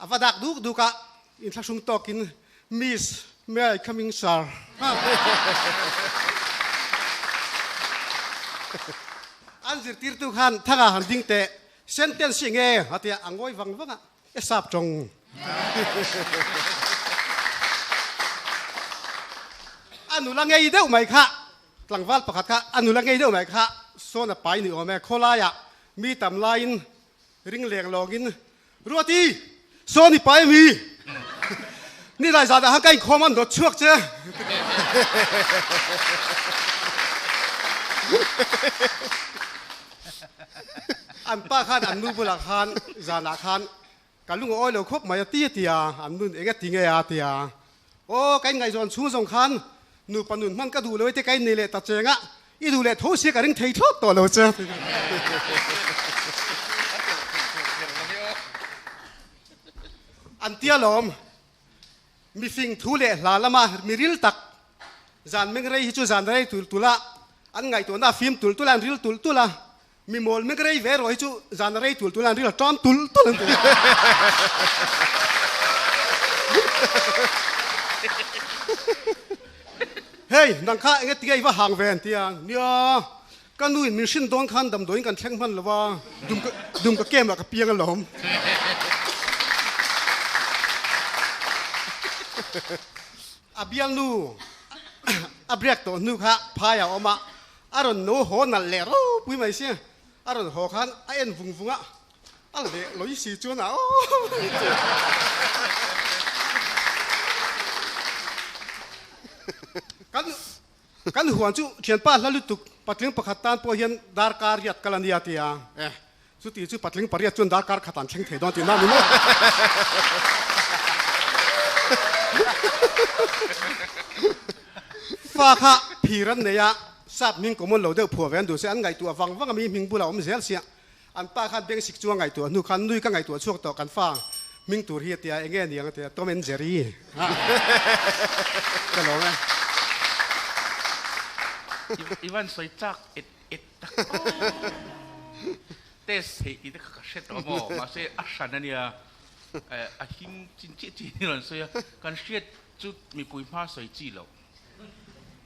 a va dak duk duk a, inthlahrung tawkin Miss, may I come in sir? An zirtirtu khan thanga han ding teh, sentence hi enge a tia, a ngawi vang vang a, e sap tawng. A nula ngei deuh mai kha, tlangval pakhat kha a nula ngei deuh mai kha sawn a pai ni awm e, khawlaiah mi tam laiin ring leng lawngin Ruati, sawn i pai ami? Ni lai zat ah khan ka inkhawm a nawt chhuak che. An pa khan an nu bulah khan zanah khan ka lung a awi lo khawp mai a ti a ti a, an nun eng a ti nge a ti a. Aw, ka inngaihzawn chhung zawng khan nupa nun hman ka duh lo e te ka innei leh ta cheng a, i duh leh tho sia ka ring thei thlawt tawh lo che. An tia lawm, mifing thu leh hla lama mi ril tak, zan meng rei hi chu zan rei tul tul a, an ngaihtuahna a fim tul tul a, an ril tul tul a, Mi mawl mek rei ve rawh hi chu zan a rei tul tul a, an ril a ṭam tul tul an ti. Hei, nang kha enge tinge i va hang ve an ti a, nia, ka nu in min hrin dawn khan damdawiin kan thleng hman lo va, dum ka dum ka kem ah ka piang alawm. A bialnu a break tawh hnu kha phai a awm a, A rawn no haw nalh leh ropui mai sia, a rawn haw khan a en vung vung a, a leh lawi si chuan a aw Kan kan huan chu thianpa hla lutuk patling pakhat tan pawh hian darkar riat kal a nia tia e, chuti chu patling pariat chuan darkar khat an thleng thei dawn tihna a ni maw? Fa kha phir an nei a, sap hming common lo deuh phuah ve an duh se an ngaihtuah vang vang a mi hming bulah awm zel sia. An pa khan beng sik chu a ngaihtuah hnu khan nui ka ngaihtuah chhuak tawh kan fa hming tur hi a tia enge niang a tia Tom and Jerry ka lawm e. I van sawi chak et et tak aw. Test theih tih te kha ka hre tawh maw mahse a hran a nia a him chin chiah chiah in i rawn sawi a kan hriat Chu mipui hma sawi chi loh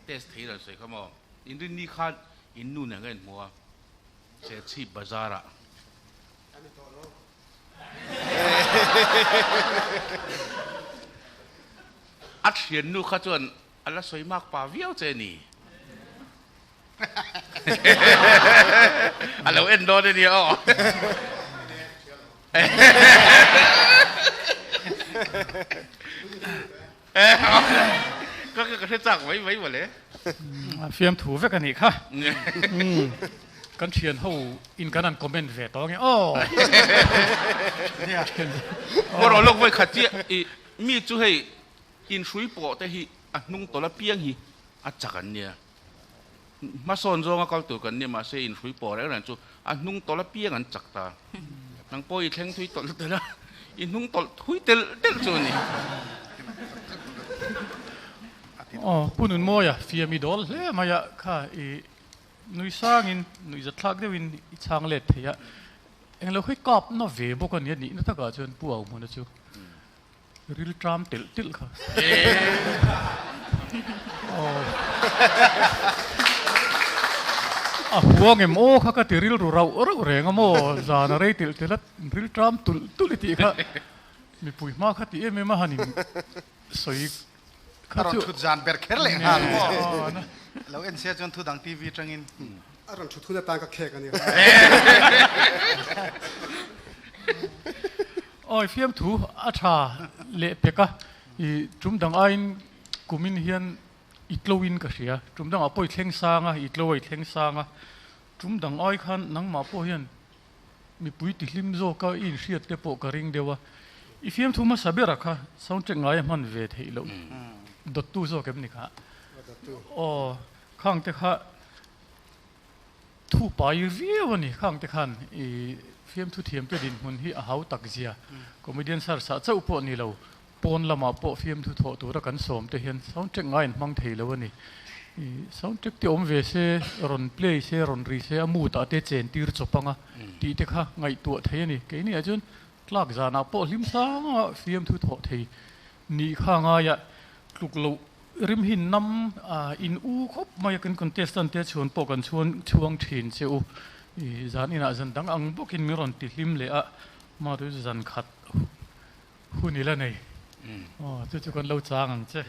test thei rawn sawi kha maw? Inrinni khan in nu nen ka inhmu a, Serchhip bazar ah. A thiannu kha chuan a la sawi mak pa viau che ni. A lo en dawn a nia aw. Ka ka hre chak mai mai mawle. Fiamthu vek a nih kha. Kan thian ho in kan han comment ve tawh ange aw. Bawraw lawk vawi khat chiah i mi chu hei inhrui pawh te hi a hnung tawlh apiang hi a chak an nia. Hmasawn zawnga kal tur kan nia mahse inhrui pawh reng reng chu a hnung tawlh apiang an chak ta. Nang pawh i thleng thui tawlh telh a, i hnung tawlh thui telh telh chu a ni. Aw, Pu Nunmawia, fiam i dawl hle mai a, kha i nui sangin, nuih zatthlak deuhin i chhang let thei a. Englo hi kap na ve bawk a nia nihna takah chuan Pu Auhmuna chu. Ril tram telh telh kha. A huang em aw kha ka ti rilru rauh rauh reng a maw zan a rei telh telh a ril tram tulh tulh i tih kha mipui hma kha ti em em a han in sawi kha chu. A rawn thut zan ber kher leh nghal maw? Lo en sia chuan thudang TV atangin. A rawn thut hun atan ka khek a ni. Awi fiamthu a tha leh pek a, i tum dang aiin kumin hian i tlo in ka hria, tum dangah pawh i thleng sang a, i tlo a i thleng sang a, tum dang ai khan nangmah pawh hian mipui tihlim zawka i inhriat te pawh ka ring deuh a, i fiamthu hmasa bera kha sound track ngaia hman ve theih loh dawttu zawk em ni kha? Aw khang te kha Thu pai viau a ni khang te khan i fiamthu thiam te dinhmun hi a hau tak zia. Comedian sar sah chauh pawh ni lo, pawn lamah pawh fiamthu thawh tura kan sawm te hian sound track ngai an hmang thei lo a ni. I sound track te awm ve se, rawn play se, rawn ri se, a mood ah te chen tir chawp anga tih te kha ngaihtuah thei a ni. Keini ah chuan tlak zanah pawh hlim sanga fiamthu thawh thei nih kha ngaia tluk loh Rim hi nam in u khawp mai a, kan contestant te chhuan pawh kan chhuan chhuang thin che u. I zan inah zan dang ang bawkin min rawn ti hlim leh a, mah chu zan khat hun i la nei. Aw, chu chu kan lo chang ang che.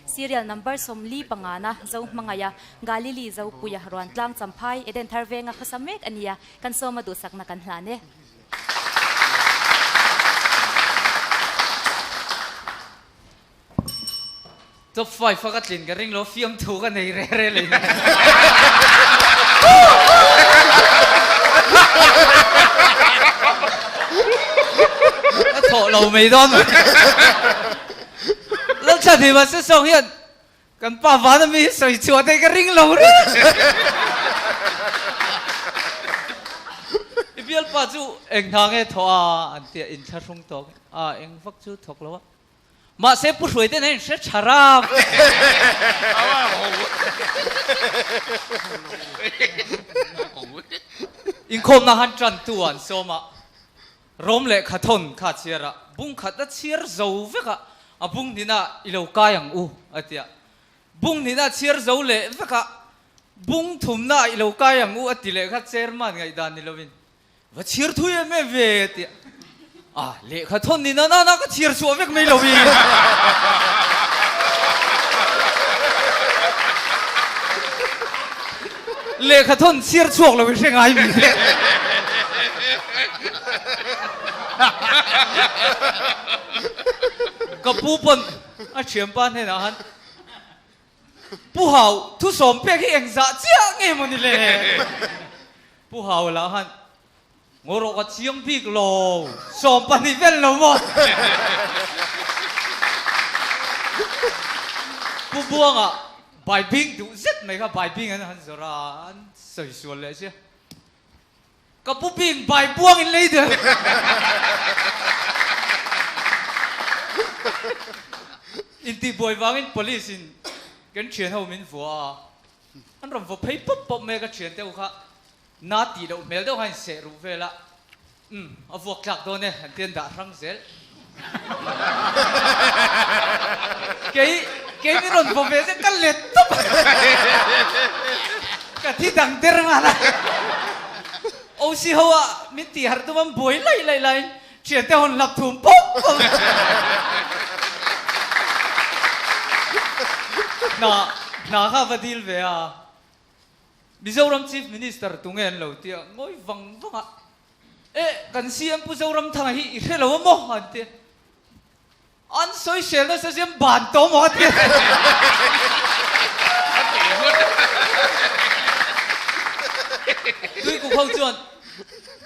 Serial number 45 na Zo hmangaih a, Galili Zopuia Ruantlang Champhai Edenthar venga khawsa mek a nia, kan sawma duhsakna kan hlan e. Top 5 a ka tlin ka ring lo fiamthu ka nei re re lei nen. Thawh lo mai dawn mai. Lalchhanhima Sesawng hian kan pa vana mi hi sawi chhuah theih ka ring lo reng. I bialpa chu eng hna nge thawh a an tia inthlahrung tawk a eng vak chu thawk lo a. Mahse Pu Hruaite nen hre tha ram. Inkhawmna han tan tu an sawm a, Rom lehkha thawn kha a chhiar a, bung khat a chhiar zo vek a, a bung hnihna i lo kai ang u a ti a. Bung hnihna a chhiar zo leh vek a, bung thumna i lo kai ang u a ti leh kha chairman ngaihdan ni lovin Va chhiar thui em em ve tia a lehkha thawn ni na na na ka chhiar chhuah vek mai lo i. Lehkha thawn chhiar chhuak lo i hre ngai mi. Ka pu pawn a thianpa hnenah han Pu Hau, thusawm pek hi engzah chiah nge maw ni le? Pu Hau lah han ngaw rawh ka chiang bik lo, 12 vel lo maw? Pu Buanga baibing duh zet mai kha baibing an han zawrh a, an sawi sual leh sia. Ka pu bing bai buang in lei der. Intihbuai vangin police in kan thian ho min vua a, an rawn vaw phei pawp pawp mai a ka thian te ho kha na tih loh hmel deuh khan in seh ruh vel a, umm a vuak tlak dawn e an ti an dah hrang zel. Kei kei min rawn vaw ve zet ka let tawp a, ka thi dang der nghal a. OC ho a min tih harh tum an buai laih laih laiin thiante hawn hlap thum pawp pawp a. Hna hna kha va dil ve a, Mizoram Chief Minister tunge an lo tia ngawi vang vang a. Eh, kan CM Pu Zoramthanga hi i hre lo a maw? an ti a. An sawi sel nasa siam ban tawh maw a ti a. Tuikuk ho chuan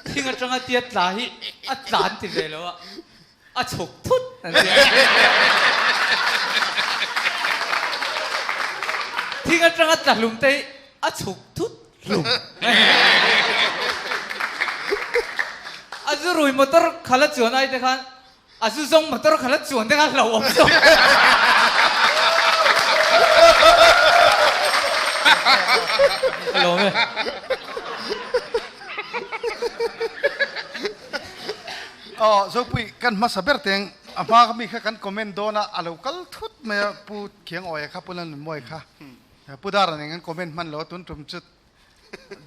thing atanga tia tla hi a tla an ti ve lo a, a chhuk thut an ti a. Thing atanga tla hlum te hi a chhuk thut hlum. A zu rui motor khala chuan ai te khan a zu zawng motor khala chuan te khan hlauh awm zawk. Ka lawm e. Aw Zopui kan hmasa ber teng a hma mi kha kan comment dawn a a lo kal thut mai a Pu Khiangawia kha Pu Lalnunmawia kha. Pu Dara nen kan comment hman lo a tun tum chu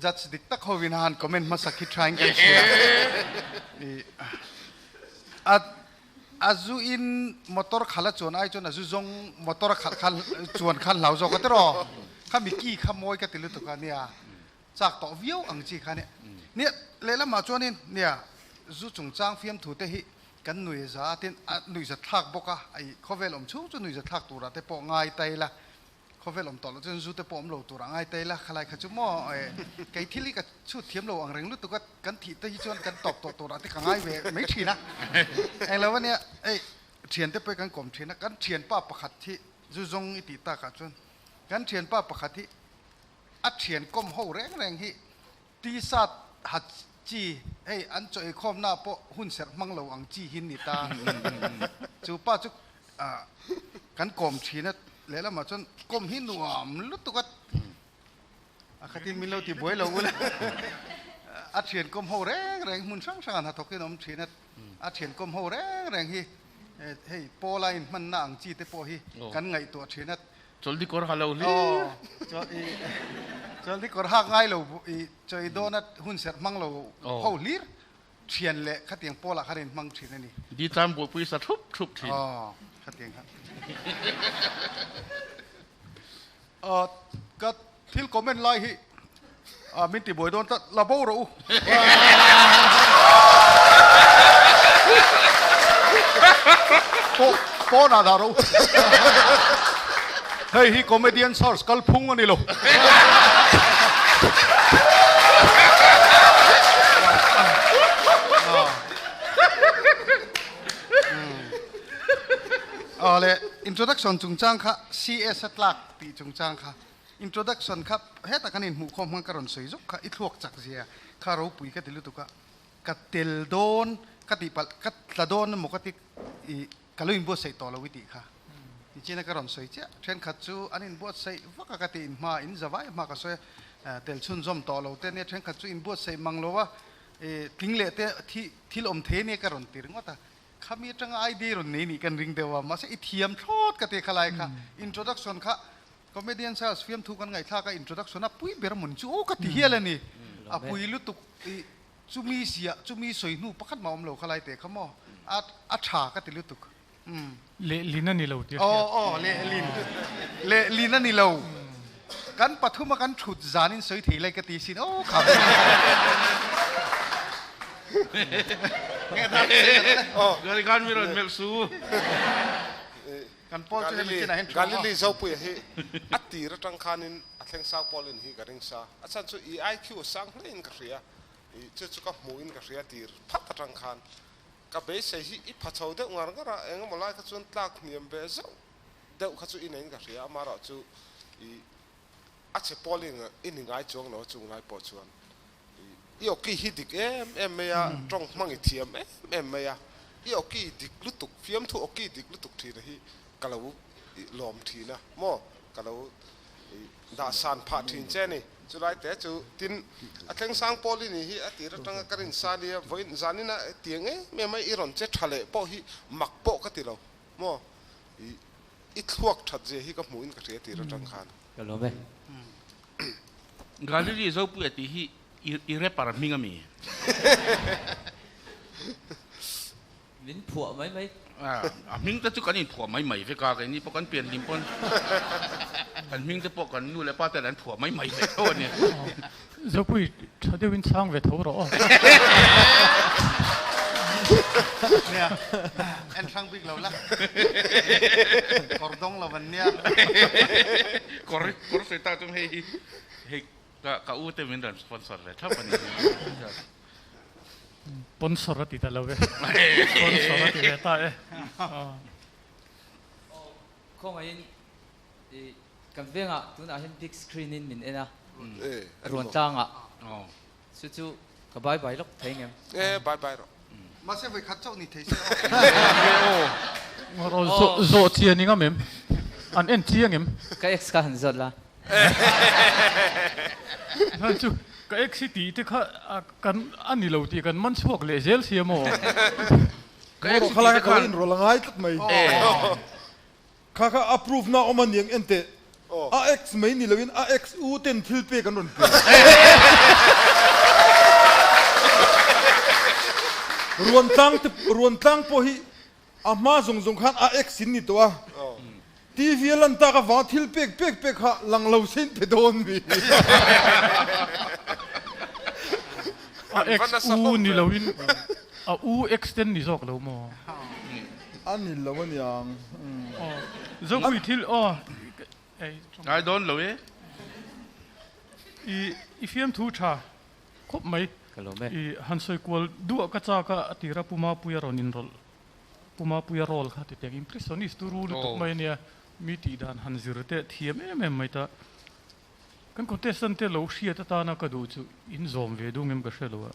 judge dik tak hovin a han comment hmasa khi thain kan hria. A a zu in motor khala chuan ai chuan a zu zawng motor a khalh kha chuan khan hlau zawk a tiraw kha mi ki kha mawi ka ti lutuk a nia chak tawh viau ang chi kha nia. Nia lehlamah chuanin nia zu chungchang fiamthu te hi kan nui za tin a nui za thlak bawk a ai khawvel awm chhung chu nui za thlak turah te pawh ngai ta ila Khawvel awm tawh loh chuan zu te pawh awm lo tur a ngai ta ila, khalai kha chu maw kei thil hi ka chhut thiam lo ang reng lutuk a, kan thih te hi chuan kan tawp tawh turah te ka ngai ve mai thin a. Englo ania hei thian te pawh hi kan kawm thin a, kan thianpa pakhat hi zu zawng i tih takah chuan kan thianpa pakhat hi a thian kawm ho reng reng hi T-shirt ha chi hei an chaw eikhawmna pawh hun serh hmang lo ang chi hi ni ta. Chu pa chu kan kawm thin a, lehlamah chuan kawm hi nuam lutuk a, a khatin min lo ti buai lo ula. A thian kawm ho reng reng hmun hrang hrangah hnathawkin a awm thin a, a thian kawm ho reng reng hi hei Paula inhmanna ang chi te pawh hi kan ngaihtuah thin a. Chawlhni kawr ha lo hlir. Aw, chawlhni kawr hak ngai lo i chawi dawna hun serh hmang lo ho hlir thian leh khatiang pawlah khan in hmang thin a ni. Di tlang buaipui sa thup thup thin. Aw, khatiang khan. Aw, ka thil comment lai hi min ti buai dawn tlat, la bo rawh u. Pawh pawnah dah rawh u. Hei hi comedian search kalphung a ni lo. Awle, introduction chungchang kha CS a tlak tih chungchang kha introduction kha hetah khan inhmuhkhawm hmang ka rawn sawi zawk kha i thluak chak zia kha ropui ka ti lutuk a, ka tel dawn ka tih palh ka tla dawn emaw ka ti i ka lo inbuatsaih tawh lo i tih kha nichina ka rawn sawi chiah thenkhat chu an inbuatsaih vak a ka ti inhma in zavai hma ka sawi a tel chhunzawm tawh lo te ania thenkhat chu inbuatsaih mang lo a i tling leh te thi thil awm thei ania ka rawn ti ringawt a khami atanga ID rawn nei nih kan ring deuh a mahse i thiam thlawt ka ti khalai kha introduction kha Comedian Search fiamthu kan ngaihthlak a introduction a pui ber mawn chu aw ka ti hial a ni. A pui lutuk i chumi ziah chumi sawi hnu pakhat mah awm lo kha lai teh kha maw a a tha ka ti lutuk. Umm. Lehlin a ni lo tih a hriat. Aw aw lehlin lehlin a ni lo. Kan pathum a kan thut zan in sawi thei lai ka ti sin aw kha. Garigan mi rawn melh su. Kan pawl chu hemi chinah hian thu a. Galili Zopuia hi a tir atang khanin a thleng sang pawlin hi ka ring sa. A chhan chu i IQ a sang hle in ka hria. I chu chu ka hmuh in ka hria tir phat atang khan. Ka beisei hi i pha chho deuh ngar ngar a, engemaw lai kha chuan tlak hniam ve zauh deuh kha chu i nei in ka hria. Amaherawhchu i a che pawlin i ni ngai chuang lo a chung lai pawh chuan. I awki hi dik em em mai a, tawng hmang i thiam em em mai a, i awki dik lutuk, fiamthu awki dik lutuk thin hi ka lo lawm thin a maw, ka lo dahsan phah thin che a ni. Chulai te chu tin a thleng sang pawl i nih hi a tir atanga ka rin sa nia, vawiin zanin a tiang em em a i rawn che tha leh pawh hi mak pawh ka ti lo maw, i thluak that zia hi ka hmuh in ka hria tir atang khan. Ka lawm e. Galili Zopuia tih hi i rapper hming a mi? Min phuah mai mai. A hming te chu kan inphuah mai mai vek a, keini pawh kan pian hlim pawn kan hming te pawh kan nu leh pa ten an phuah mai mai ve tho a ni. Zopui tha deuhin chhang ve tho rawh aw. Nia, en hrang bik lo la. Kawr dawng lo an nia. Kawr kawr sawi tak chuan hei hi hei ka ka u te min rawn sponsor ve thlap a ni. Sponsor a ti ta lo e. Sponsor a ti ve ta e. Khawngaihin i kan vengah tunah hian big screen in min en a. Ruan tlangah. Chu chu ka bye bye lawk thei ngem? E bye bye rawh. Mahse vawi khat chauh ni thei se aw. Aw zawh zawh chian i ngam em? An en chiang em? Ka ex kha han zawt la. Hman chu ka ex hi tih te kha kan a ni lo tih kan man chhuak leh zel sia maw? Ka ex hi tih te khan. Inrawlh a ngai tlat mai. Kha kha a proof na awm a niang en teh. A ex mai ni loin a ex u ten thil pek an rawn pe. Ruan tlang te ruan tlang pawh hi a hma zawng zawng khan a ex in ni tawh a. TV a lan tak avanga thil pek pek pek kha lang lo se in pe dawn mi. A ex u ni loin a u ex ten ni zawk lo maw? A ni lo a niang. Aw Zopui thil aw ei. Ngai dawn lo e. I i fiamthu tha khawp mai. Ka lawm e. I han sawi kual duah ka chak a a tira Puma Puia rawn inrawlh Puma Puia role kha ti teng impressionist turu lutuk mai ania mi tih dan han zir teh thiam em em mai ta. Kan contestant te lo hriat atana ka duh chu in zawm ve duh ngem ka hre lo a,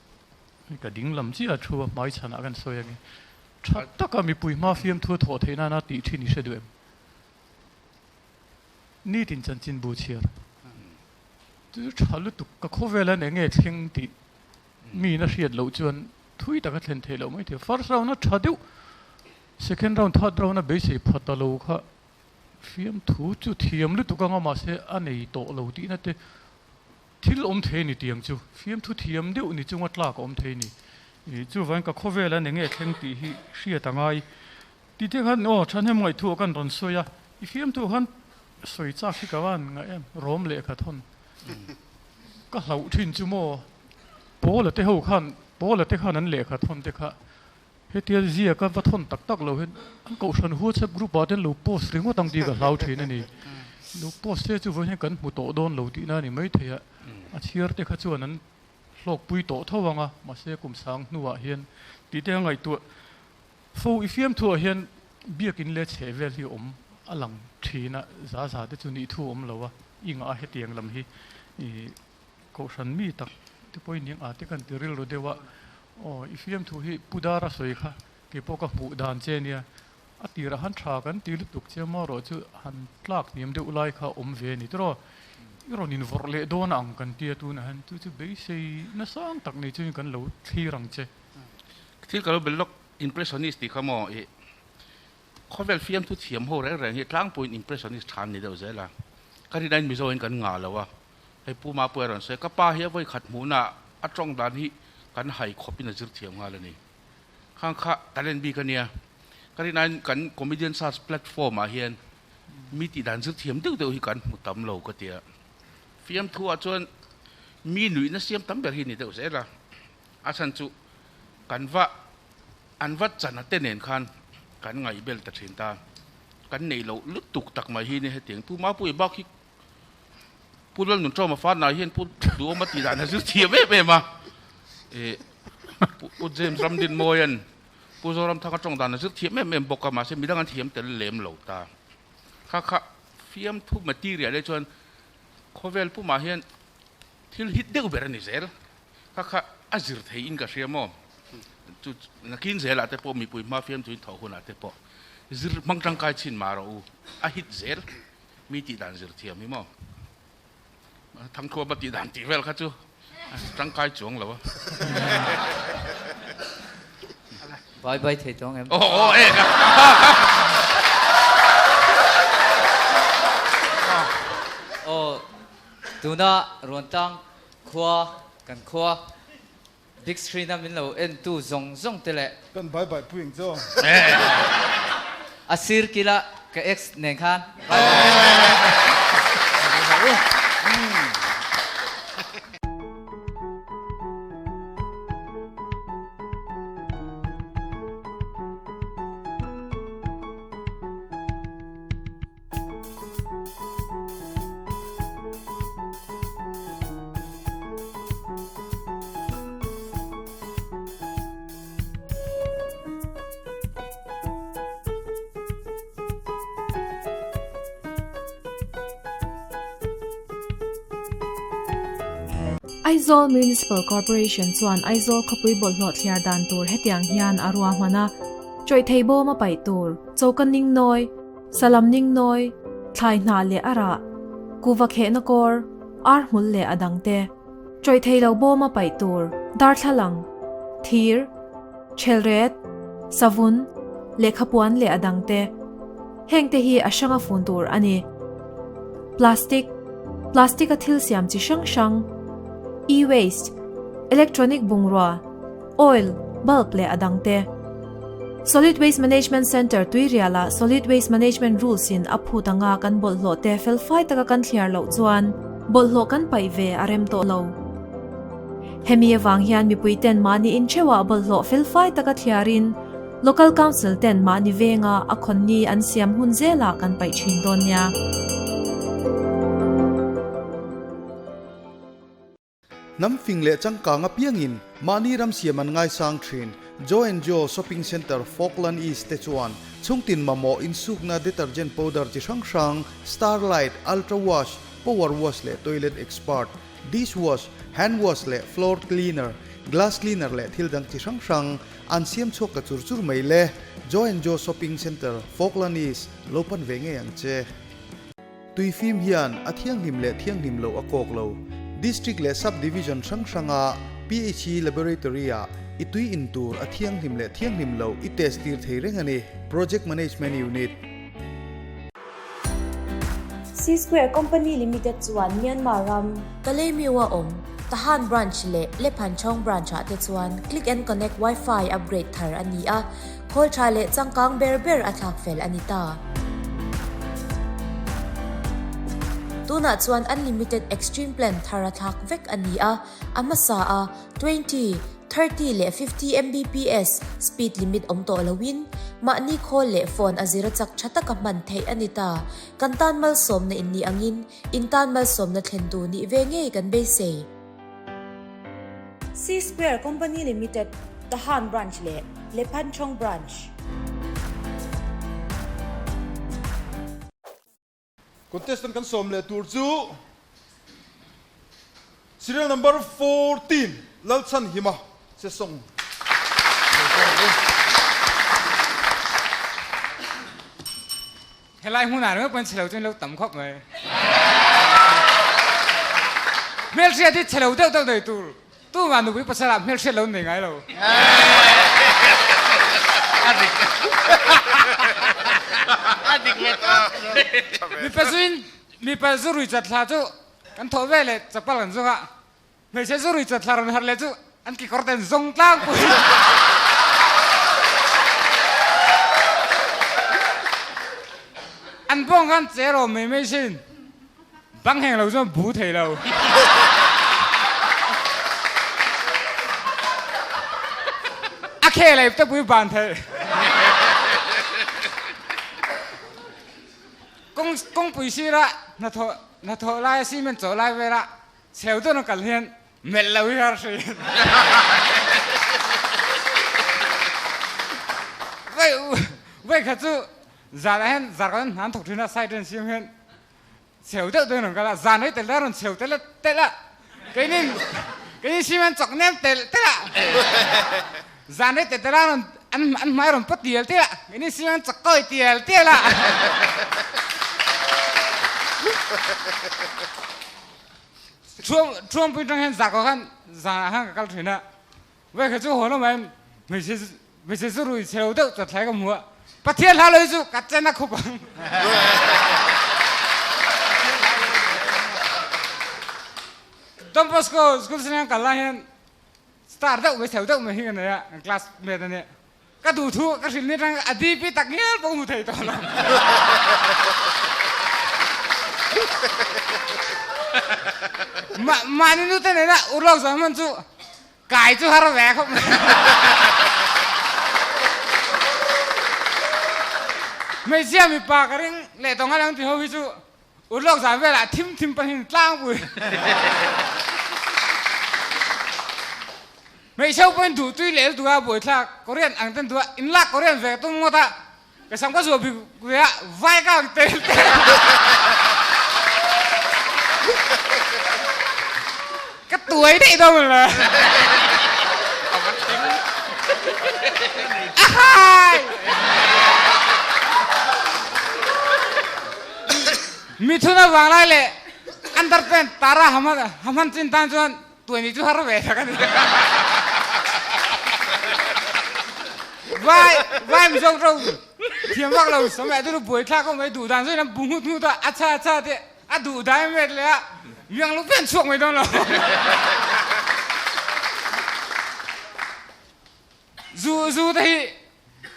ka ding lam chiah a thu a hmai chhanah kan sawi ange. Tha taka mipui hma fiamthu a thawh theih nana tih thin i hre duh em? Nitin chanchinbu chhiar chu tha lutuk ka khawvel an enge thleng tih miin a hriat loh chuan thui taka thlen theih loh mai thei. First round a tha deuh, second round, third round a beisei pha ta lo kha Fiamthu chu thiam lutuk anga mahse a nei tawh lo tihna te thil awm thei a ni tiang chu fiamthu thiam deuh ni chunga tlak a awm thei a ni. Chuvangin ka khawvel a enge thleng tih hi hriat a ngai. Tite khan aw thahnem ngaihtuah kan rawn sawi a, i fiamthu khan sawi chak hi ka van ngaih em, rawm lehkha thawn ka hlauh thin chu maw Paula te ho khan Paula te khan an lehkha thawn te kha Hetia ziaka va thawn tak tak lo hian an kohhran WhatsApp group ah te an lo post ringawt ang tih ka hlau thin a ni. Lo post te chu vawiin hian kan hmu tawh dawn lo tihna a ni maithei a, a chhiar te kha chuan an hlawkpui tawh tho ang a, mahse kum sang hnuah hian tih te a ngaihtuah fo i fiamthuah hian. Biakin leh chheh vel hi awm a lang thin a, za za te chu nih thu awm lo a, i ngah a hetiang lam hi i kohhran mi tak te pawhin ning a te kan ti rilru deuh a, aw i fiamthu hi Pu Dara sawi kha kei pawh ka hmuh dan che nia, a tirah han tha kan ti lutuk che marawh chu han tlak hniam deuh lai kha awm ve a ni tiraw, i rawn invawrh leh dawn ang kan tia tunah hian chu chu beisei nasang tak nei chuin kan lo thlir ang che. Thil ka lo bel lawk Impressionist tih kha maw i khawvel fiamthu thiam ho reng reng hi tlangpuiin impressionist tha an ni deuh zel a, ka rin aiin Mizoin kan ngah lo a, hei Pu Mapuia a rawn sawi a, ka pa hi a vawi khat hmuhna a tawng dan hi kan hai khawpin a zir thiam nghal a ni. Khang kha talent bik a nia, ka rin aiin kan comedian search platform ah hian mi tih dan zir thiam deuh deuh hi kan hmu tam lo ka ti a, fiamthu ah chuan mi nuihna siam tam ber hi a ni deuh zel a. A chhan chu kan va an va chana te nen khan kan ngaihbel ta thin ta. Kan neih loh lutuk tak mai hi ni hetiang Pu Mapuia bak hi Pu Lalnunṭawma fanai hian Pu Duhawma tih dan a zir thiam em em a. Ih Pu James Ramdinmawia'n Pu Zoramthanga tawng dan a zir thiam em em bawk a, mahse midang an thiam tel lem lo ta. Kha kha fiamthu material hi chuan khawvel pumah hian thil hit deuh ber a ni zel. Kha kha a zir thei in ka hria maw? Chu nakin zelah te pawh mipui hma fiam tuin thawh hunah te pawh zir hmang tangkai chhin mah rawh u, a hit zel mi tih dan zir thiam hi maw? Thangthuama tih dan tih vel kha chu tangkai chuang lo a. Bye bye thei tawng em? Aw aw e ka Aw tuna Ruantlang Khua kan khua big screen a min lo en tu zawng zawng te leh. Kan bye bye pui ang che aw. A sir kila ka ex nen khan bye bye. Aizawl Municipal Corporation chuan Aizawl khawpui bawlhhlawh thliar dan tur hetiang hian a ruahman a, Chawih thei bawm a paih tur, choka ning nawi, Salam ning nawi, thlai hnah leh a rah, kuva khehna kawr, ar hmul leh a dang te, tawih thei lo bawma paih tur, darthlalang, thir, chelret, savun, lehkhapuan leh a dang te. Heng te hi a hranga fun tur a ni. Plastic, Plastic a thil siam chi hrang hrang, E-waste, electronic bungrua, Oil, bulb leh a dang te. Solid Waste Management Centre Tuirialah Solid Waste Management Rules in a phut anga kan bawlhhlawh te felfai taka kan thliar loh chuan bawlhhlawh kan paih ve a rem tawh lo. Hemi avang hian mipui ten mahni intheuhah bawlhhlawh felfai taka thliarin Local Council ten mahni venga a khawnni an siam hun zelah kan paih thin dawn nia. Hnam fing leh changkang apiangin mahni ram siam an ngaisang thin. Joe and Joe Shopping Centre Falkland East te chuan chhungtin mamawh insukna detergent powder chi hrang hrang, Starlight, Ultra Wash, Power Wash leh Toilet Expert, Dish Wash, Hand Wash leh Floor Cleaner, Glass Cleaner leh thil dang chi hrang hrang an siam chhuak ta chur chur mai le. Joe and Joe Shopping Centre Falkland East lo pan ve ngei ang che. Tuifim hian a thianghlim leh thianghlim loh a kawk lo. District leh Sub Division hrang hranga PHE Laboratory ah i tui in tur a thianghlim leh thianghlim loh i test tir thei reng a ni. Project Management Unit. C Square Company Limited chuan Myanmar ram, Kalaymyo-a awm Tahan Branch leh Lephanchawng Branch-ah te chuan Click and Connect Wi-Fi upgrade thar a ni a, Khawl tha leh changkang ber ber a thlak fel a ni ta. Tunah chuan Unlimited Extreme Plan thar a thlak vek a ni a, a hmasa a 20, 30 leh 50 Mbps speed limit awm tawh loin mahni khawl leh phone a zira chak tha taka hman theih a ni ta. Kan tan malsawmna in nih angin in tan malsawmna thlentu nih ve ngei kan beisei. C Square Company Limited, Tahan Branch leh Lephanchong Branch. Contestant kan sawm leh tur chu Serial number 14 Lalchhanhima Sesawng lo kawm ang u. Helai hmunah ringawt pawhin chhe lo chu an lo tam khawp mai. Hmelhriat hi chhe lo deuh deuh nei tur tumah nupui pasal ah hmelhriat lo nei ngai lo. Mipa zuin mipa zu rui chat thla chu kan thawh ve leh chapal kan zung a, Hmeichhe zu rui chawthla rawn harh leh chu an kekawr ten zawng tlangpui. An bawng khan che rawm mai mai sin. Bang heng lo chuan bu thei lo. A khel ei te pui ban thei. Kawng kawngpui sira hnathawh hnathawh lai a cement chawh lai vela Cheu dawn a kal hian melh lo hi har hri. Vai vai kha chu zan ah hian zar kan hnan thawk thin a side an siam hian cheu deuh dawn an kal a zan rei tel a rawn cheu tel a tel a keinin keinin sim an chawk nem tel tel a zan rei tel tel a rawn an an hmai rawn pawt tial tial a keinin sim an chawk kawi tial tial a. Thuampui tang hian zah ko khan zanah khan ka kal thin a, vei kha chu haw lo mai hmeichhe hmeichhe zu rui chhe lo deuh chawthlai ka hmu a, Pathian hla lo hi chu ka chen a khup ang. Don Bosco school siang kal lai hian star deuh mai chho deuh mai hi ka nei a, kan class mate a nia. Ka duh thu ka hrilh ni tang a DP tak ngial pawh hmu thei tawh lo. Mahni nu te nena urlawk zawng hman chu kai chu har ve khawp mai. Hmeichhia mipa ka ring leh tawng a lang ti ho hi chu Urlawk zan velah thim thim pahin tlangpui. Hmeichheu pawhin duh tui leh lutuk a buaithlak Korean ang ten duh a inlak Korean ve tum ngawt a ka sam ka zuah bik ve a vai ka ang tel tel ka tuai daih dawn la ahai Mithun avang lai leh underpant tara ha hman chin tan chuan tuaini chu har ve tak a ni. Vai vai Mizo ro thiam vak lo sam leh chu buai thlak awm mai duh dan chuan an bu nghut nghut a, acha acha tih a duh dai met leh a miang lu pen chhuak mai dawn lo. Zu zu te hi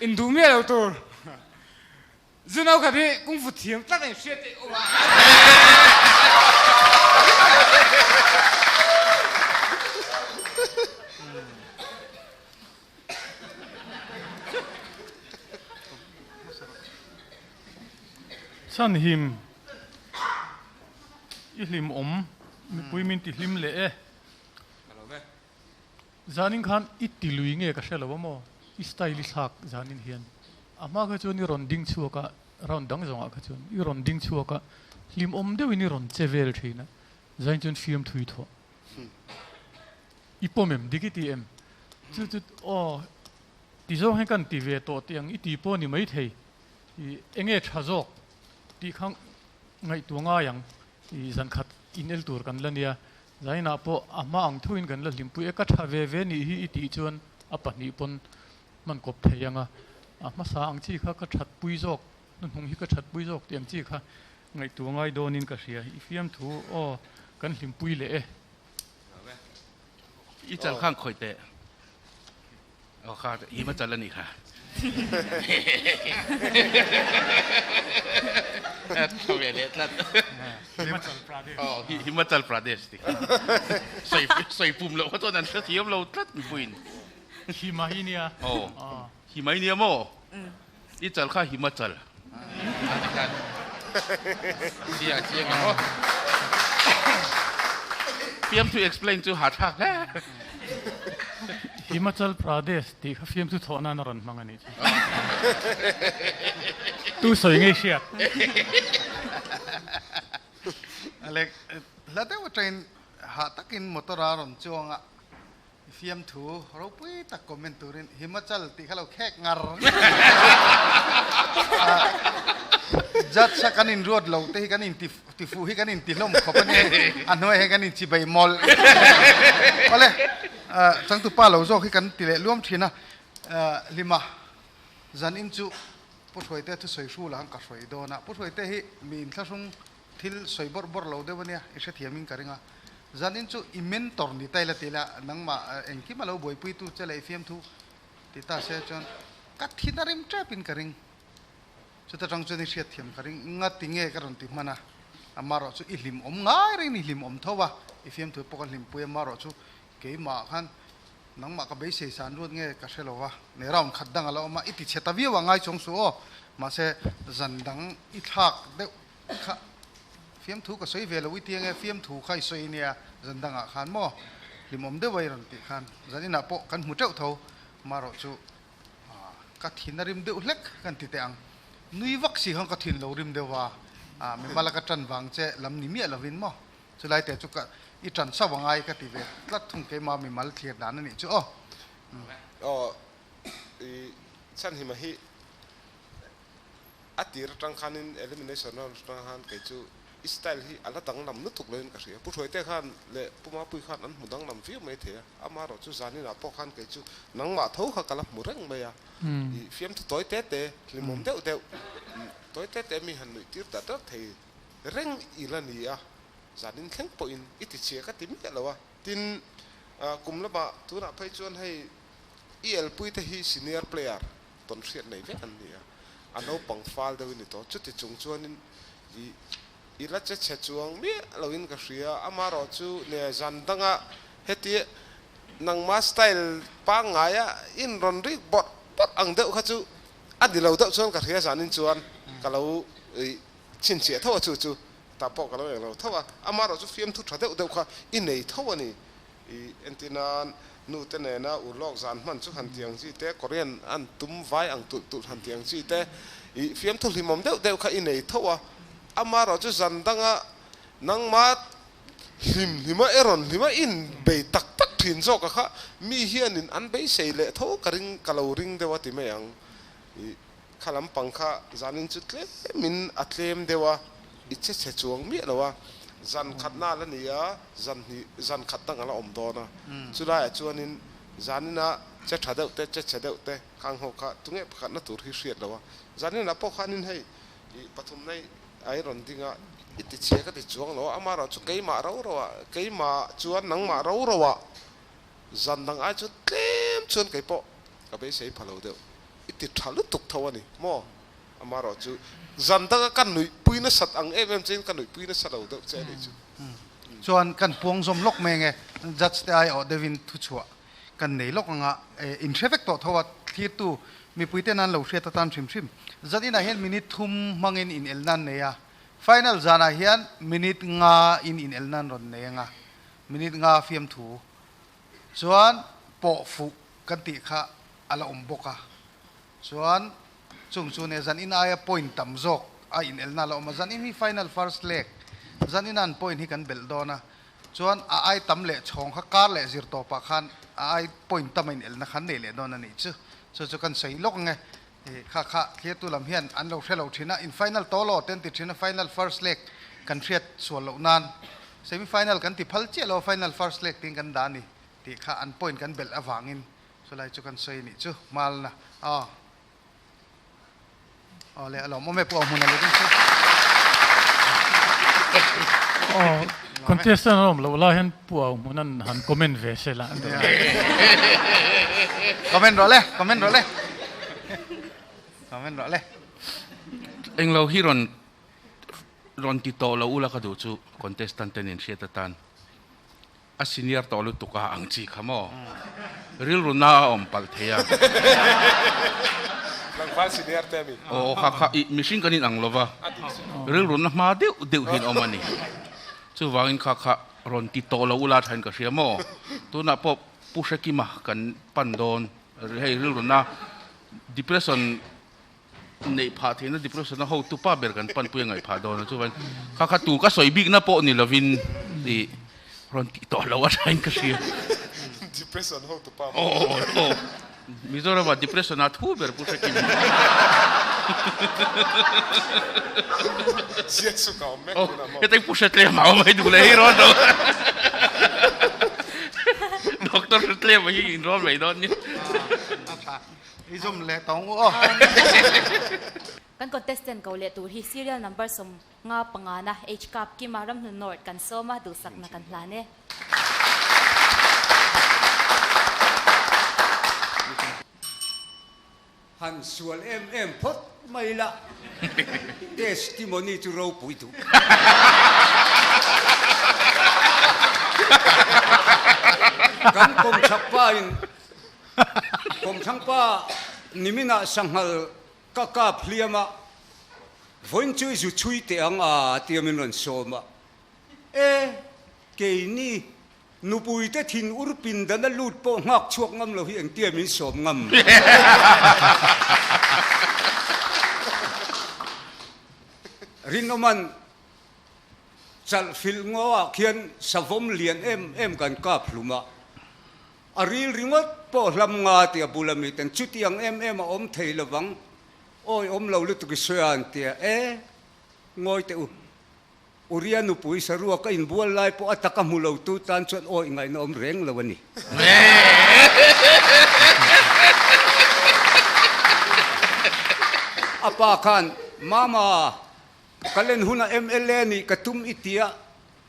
induh miah lo tur. Zu no khat hi kung fu thiam tlat a inhriat theih awm a. Chhanhim i hlim awm mipui min ti hlim leh e. Zanin khan i ti lui nge ka hre lo a maw? I style i thlak zanin hian a hma kha chuan i rawn ding chhuak a, round dang zawngah kha chuan i rawn ding chhuak a, hlimawm deuhin i rawn che vel thin a, zain chuan fiam thui thawh. I pawm em? Dik i ti em? Chu chu aw ti zawng hian kan ti ve tawh tih ang i ti pawh a ni maithei. I enge tha zawk tih kha ngaihtuah ngai ang. I zankhat inel tur kan la nia. Zainah pawh a hma ang thuin kan la hlimpui e, ka tha ve ve nih hi i tih chuan a pahnih pawn hman kawp thei ang a, a hmasa ang chi kha ka that pui zawk, hnuhnung hi ka that pui zawk tih ang chi kha ngaihtuah ngai dawnin ka hria, i fiamthu aw kan hlimpui leh e. I chal khan khawih teh. Aw kha him a chal a nih kha. Tha ve leh tlat. Himachal Pradesh. Aw Himachal Pradesh ti kha. Sawi sawi pum loh kha chuan an hrethiam lo tlat mipuiin. Hima hi nia. Aw Hima hi nia maw? I chal kha Himachal a ti khan sia a chiang em aw. Fiamthu explain chu hahthlak hle. Himachal Pradesh tih kha fiamthu thawh nan a rawn hmang a nih chu. Tu sawi ngei hriat. Alek, hla deuh atangin hah takin motor a rawn chuang a, fiamthu ropui tak comment turin Himachal tih kha lo khek ngar ngar a. Judge a kan inruat lo te hi kan inti tifuh hi kan inti hlawm khawp a nia, a hnuai hian kan inchibei mawlh. Awle, changtupa lo zawk hi kan ti leh luam thin a, Hlima zanin chu Pu Hruaite thusawi hru lah ang ka hruai dawn a, Pu Hruaite hi mi inthlahrung thil sawi bawrh bawrh lo deuh a nia, i hrethiamin ka ring a. Zanin chu i mentor ni ta ila ti ila, nangmah engkim a lo buaipuitu che leh i fiamthu ti ta se chuan ka thin a rim tepin ka ring. Chuta tang chuan i hriatthiam ka ring, nga ti nge ka rawn ti hman a, amaherawh chu i hlimawm ngai rengin i hlimawm tho a, i fiamthu pawh ka hlimpui a, amaherawh chu keimah khan Nangmah ka beisei san ruat nge ka hre lo va, ne round khat dang a la awm a, i ti chhe ta viau a ngai chuang suh aw. Mahse, zan dang i thlak deuh kha fiamthu ka sawi ve lo i tia nge fiamthu kha i sawi nia zan dangah khan maw hlimawm deuh a i rawn tih khan zan inah pawh kan hmu teuh tho marawh chu ka thin a rim deuh hlek kan ti teh ang. Nui vak si khan ka thin lo rim deuh a, mimal a ka tan vang che lam ni miah lovin maw. Chulai te chu ka i ṭan sauh a ngai ka ti ve tlat thung keimah mimal thlir dan a nih chu aw. Aw i chhanhima hi a tir atang khanin elimination round atang khan kei chu i style hi a la danglam lutuk loin ka hria. Pu Hruaite khan leh Pu Mapui khan an hmu danglam viau mai thei a, amaherawh chu zaninah pawh khan kei chu nangmah tho kha ka la hmu reng mai a. I fiamthu tawi te te, hlimawm deuh deuh, tawi te te mi han nuih tir dat dat thei. Reng i la ni a, zanin thleng pawhin i ti chhia ka ti miah lo a. Tin, kum lamah tunah phei chuan hei i elpui te hi senior player tawn hriat nei vek an ni a, a naupang fal deuhin ni tawh. Chuti chung chuanin i i la che chhe chuang miah loin ka hria. Amaherawh chu ne zan danga heti nangma style pangngaia inrawn rik bawrh bawrh ang deuh kha chu a ni lo deuh chuan ka hria zanin chuan ka lo i Chhinchhiah tho a chu chu tah pawh ka lo eng lo tho a, amaherawh chu fiamthu tha deuh deuh kha i nei tho a ni. I entir nan nu te nena urlawk zan hman chu han ti ang chi te, Korean an tum vai ang tulh tulh han ti ang chi te, i fiamthu hlimawm deuh deuh kha i nei tho a, amaherawh chu zan danga nangma hlim hlima e rawn hlima in bei tak tak thin zawk a kha mi hianin an beisei leh tho ka ring ka lo ring deuh a ti mai ang. I Kha lampang kha zanin chu tlemin a tlem deuh a, i che chhe chuang miah lo a, zan khat na la ni a, zan hnih, zan khat dang a la awm dawn a, chulaiah chuanin zanina che tha deuh te, che chhe deuh te khang ho kha tunge pakhatna tur hi hriat lo a, zaninah pawh khanin hei i pathumna i rawn ding a, i ti chhia ka ti chuang lo a, amaherawh chu keimah ro ro ah, keimah chuan nangmah ro ro ah zan dang ai chu tlem chuan kei pawh ka beisei pha lo deuh. I ti tha lutuk tho a ni maw? Amaherawh chu zan danga ka nuihpui nasat ang em em chein ka nuihpui nasa lo deuh che a nih chu. Chuan kan puang zawm lawk mai ange, judge te ai awh deuhin thuchhuah kan nei lawk anga in hre vek tawh tho a, thlirtu mipui ten an lo hriat atan hrim hrim. Zan inah hian minute thum hmangin in el nan nei a, final zanah hian minute nga in in el nan rawn nei anga, minute nga fiamthu chuan pawh fuh kan tih kha a la awm bawk a, chuan chung chu nia zan in aia point tam zawk a inelna a la awm a, zan in hi final first leg zan ina an point hi kan belh dawn a, chuan a ai tam leh chhawng kha kar leh zir tawpah khan a ai point tam a inelna khan nei leh dawn a nih chu, chu chu kan sawi lawk ang e, ih kha kha thlirtu lam hian an lo hre lo thin a, in final tawh lo te an ti thin a, final first leg kan hriat sual loh nan semi final kan ti phal chiah lo a, final first leg tiin kan dah a ni tih kha an point kan belh avangin Chulai chu kan sawi nih chu hmalna aw aw le a lawmawm e pu Auhmuna leh ding chu. Aw contestant an awm loh lai hian pu Auhmuna'n han comment ve se la. Comment rawh le, comment rawh le. Comment rawh le. Englo hi rawn rawn ti tawh lo ula ka duh chu contestant ten in hriat atan. A senior tawh lutuk a ang chi kha maw? Rilru na a awm palh thei a. Tlangval senior te ami? Aw kha kha i mihring kan inang lova, rilru na hma deuh deuh hian awm a ni. Chuvangin kha kha rawn ti tawh lo ula thain ka hria maw? Tunah pawh Pu Hrekima kan pan dawn, hei rilru na depression. neih phah theihna depression a hotu pa ber kan panpui a ngaih phah dawn a, chuvangin kha kha tu ka sawi bikna pawh ni lovin ih rawn tih tawh loh a thain ka hria. Depression hotu pa Aw aw aw Mizoram ah depression a thu ber Pu Hrekim. Ziak suk a awm mek tunah maw. Heta i Pu Hretlem a awm a i duh leh hi rawn lo. Doctor Hretlem a hi in rawn mai dawn nia. A tha. I zawm leh tawng u aw. Kan contestant ko leh tur hi serial number 55 na H Kap Kima Ramhlun North kan sawm a, duhsakna kan hlan e. Han sual em em phawt mai la, testimony chu ropui duh. Kan kawmchhak pa in Kawmthlang pa niminah sanghal ka kap hliam a, vawiin chu i zu chhui teh ang a tia min rawn sawm a. E, keini nupuite thin ur pindan a lut pawh nghak chhuak ngam lo hi engtia min sawm ngam? Rinawman chalh filh ngaw ah khian savawm lian em em kan kap hlum a. A ril ringawt pawh hlam nga tia bula miten chutiang em em a awm thei lovang, awi awm lo lutuk i sawi a an tia, e, ngawi teh u, Uria nupui saruak a inbual lai pawh a taka hmu lo tu tan chuan awi ngaihna awm reng lo a ni. A pa khan, Mama, ka len hunah mla nih ka tum i tia,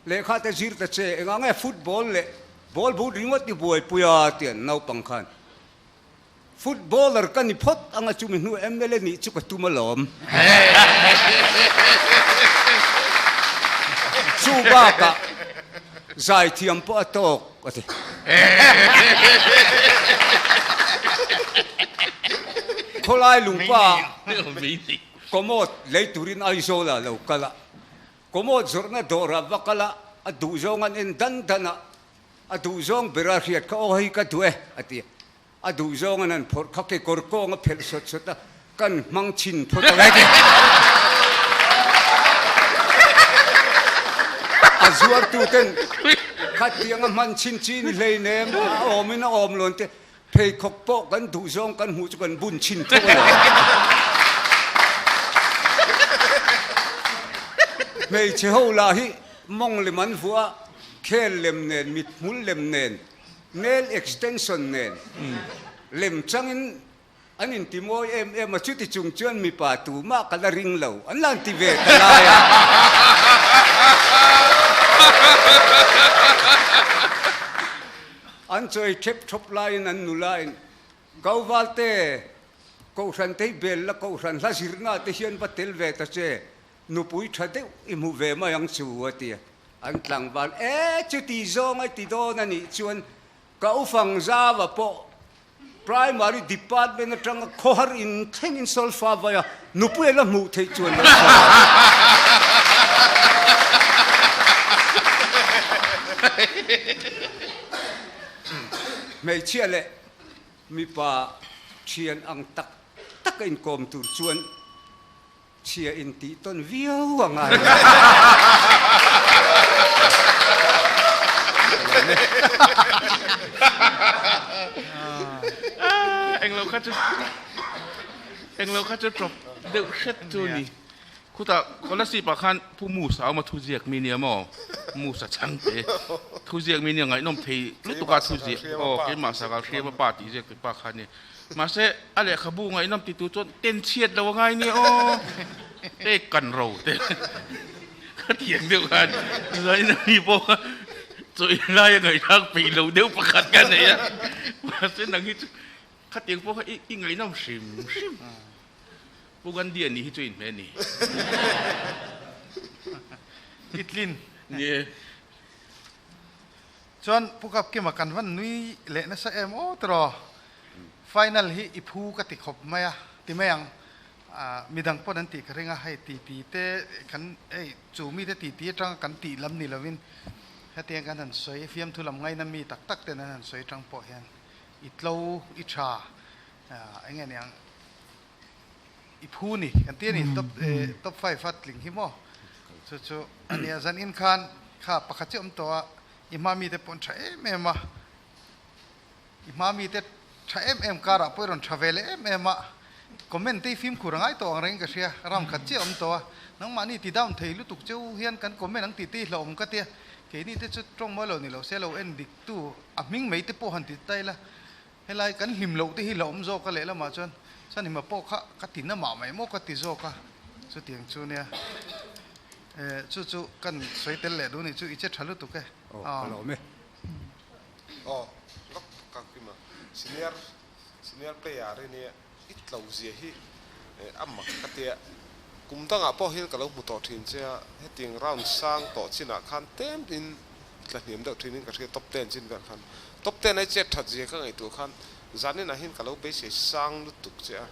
Lehkha te zir ta che, engah nge football leh ball boot ringawt i buaipui a? ti an naupang khan. Footballer ka ni phawt anga chumi hnu mla nih chu ka tum alawm. Chu bakah zaithiam pawh a tawk a ti. Khawlai lungpa commode lei turin Aizawl ah lo kal a. Commode zawrhna dawrah va kal a, a duhzawng an en dan dan a, a duhzawng bera hriat kha aw hei ka duh e a ti a, a duhzawng an han phawrh kha kekawr kawng a phelh sawt sawt a, kan hmang chhin phawt ang e ti. A zuartuten khatiang a hman chhin chi ni hleinem a awmin a awm lo an ti, pheikhawk pawh kan duhzawng kan hmuh chu kan bun chhin tho a lo. Hmeichhe ho lah hi mawng lem an vuah a, khel lem nen, mithmul lem nen, nail extension nen lem changin an inti mawi em em a, chuti chung chuan mipa tumah ka la ring lo, an la inti ve ta lai a. An chawi thep thawp laiin an nulain, Gauvalte, Kohhran te hi bel la, Kohhran hla zirna te hian va tel ve ta che, nupui tha deuh i hmu ve mai ang chu, a ti a. An tlangval, E, chuti zawng a ti dawn a nih chuan ka ufang zava pawh Primary Department atanga khawhar in thlengin solfa vai a, nupui a la hmuh theih chuan lo sawi a. Hmeichhia leh mipa thian ang tak tak a inkawm tur chuan chhia intih tawn viau a ngai lo. Englo kha chu englo kha chu tawp deuh hret chu ni. Khutah Kolasib ah khan Pu Musa a awm a thuziak mi nia maw? Musa chhangte thuziak mi nia ngaihnawm thei lutuk a thuziak aw keimah Sakal Hriama pa tih ziak pa kha nia. Mahse a lehkhabu ngaihnawm ti tu chuan ten chhiat lo a ngai nia aw te kan ro te ka tiang deuh khan zaina mi pawh kha chawi lai a ngaihthlak peih lo deuh pakhat ka nei a mahse nang hi chu khatiang pawh kha i ngaihnawm hrim hrim. Pu Gandhi a nih hi chu inhmeh a ni. I tlin. Ni e. Chuan Pu Kapkima kan van nui leh nasa em aw tiraw? Final hi i phu ka ti khawp mai a, ti mai ang. Midang pawn an tih ka ring a, hei titi te kan hei chu mite titi atanga kan tih lam ni lovin hetiang kan han sawi fiamthu lam ngaina mi tak tak ten an han sawi atang pawh hian i tlo i tha eng nge niang. i phu ni kan ti a ni top top five a tling hi maw chu chu a nia zan in khan kha pakhat chiah awm tawh a i hma mite pawh an tha em em a i hma mite tha em em karah pawh i rawn tha ve leh em em a comment te hi fimkhur a ngai tawh ang rengin ka hria round khat chiah awm tawh a nangmahni ti down thei lutuk cheu hian kan comment ang tih te hi hlauhawm ka tia keini te chu tawng mawi lo ni lo se lo en dik tu a hming mai te pawh han ti ta ila Helai kan hlim loh te hi la awm zawk a lehlamah chuan Sanhima pawh kha ka ti na mah mai maw ka ti zawk a, chutiang chu nia. Eh chu chu kan sawi tel leh duh nih chu i che tha lutuk e. Aw ka lawm e. Aw lawk ka kima senior senior player i nia i tlo zia hi a mak ka tia kum dangah pawh hian ka lo hmu tawh thin che a hetiang round sang tawh chinah khan tlem in tla hniam deuh thin in ka hria top ten chin vel khan top ten ai chet that zia ka ngaihtuah khan zanin ah hian ka lo beisei sang lutuk che a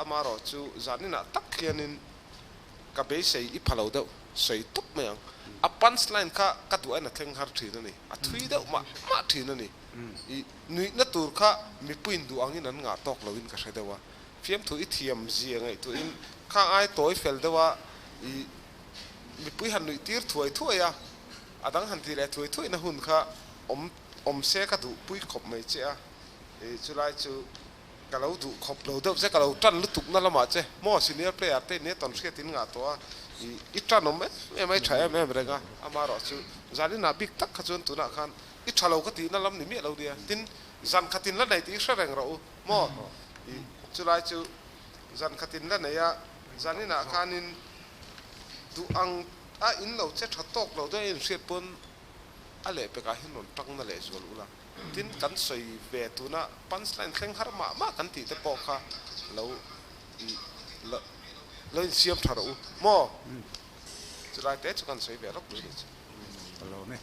amarawh chu zanin ah tak hian in ka beisei i pha lo deuh sawi tawp mai ang a punch line kha ka duh ain a thleng har thin a ni a thui deuh mah mah thin a ni i nuihna tur kha mipuiin duh angin an ngah tawk lo in ka hre deuh a fiamthu i thiam zia ngaihtuah in khang ai tawi fel deuh a i Mipui han nuih tir thuai thuai a, a dang han ti leh thuai thuai na hun kha awm awm se ka duh pui khawp mai che a, i chulai chu ka lo duh khawp lo deuh che, ka lo tan lutuk na lamah che maw senior player te nia tawn hriat in ngah tawh a, i i tan awm em em a, i tha em em reng a, amaherawh chu zaninah bik tak kha chuan tunah khan i tha lo ka tihna lam ni miah lo nia, tin zan khatin la nei tih i hre reng rawh u maw, i chulai chu zan khatin la nei a, zaninah khanin Duh ang a in lo che tha tawk lo deuh a inhriat pawn a lehpekah hian rawn tang na leh zual ula. Tin, kan sawi ve tuna punch line thleng har mah mah kan tih te pawh kha lo i lo lo insiam tha rawh u maw? Chulai te chu kan sawi ve lawk mai ni chu. Ka lawm e.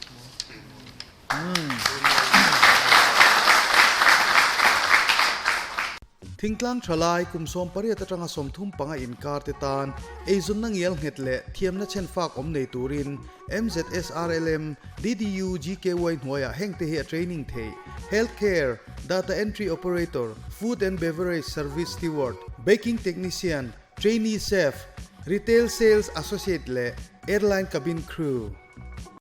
Thingtlang thalai kum 18 atanga 35 inkar te tan eizawnna ngial nghet leh thiamna chhenfak awm nei turin MZSRLM, DDU, GKY hnuaiah hengte hi a training theih, Health Care, Data Entry Operator, Food and Beverage Service Steward, Baking Technician, Trainee Chef, Retail Sales Associate leh Airline Cabin Crew.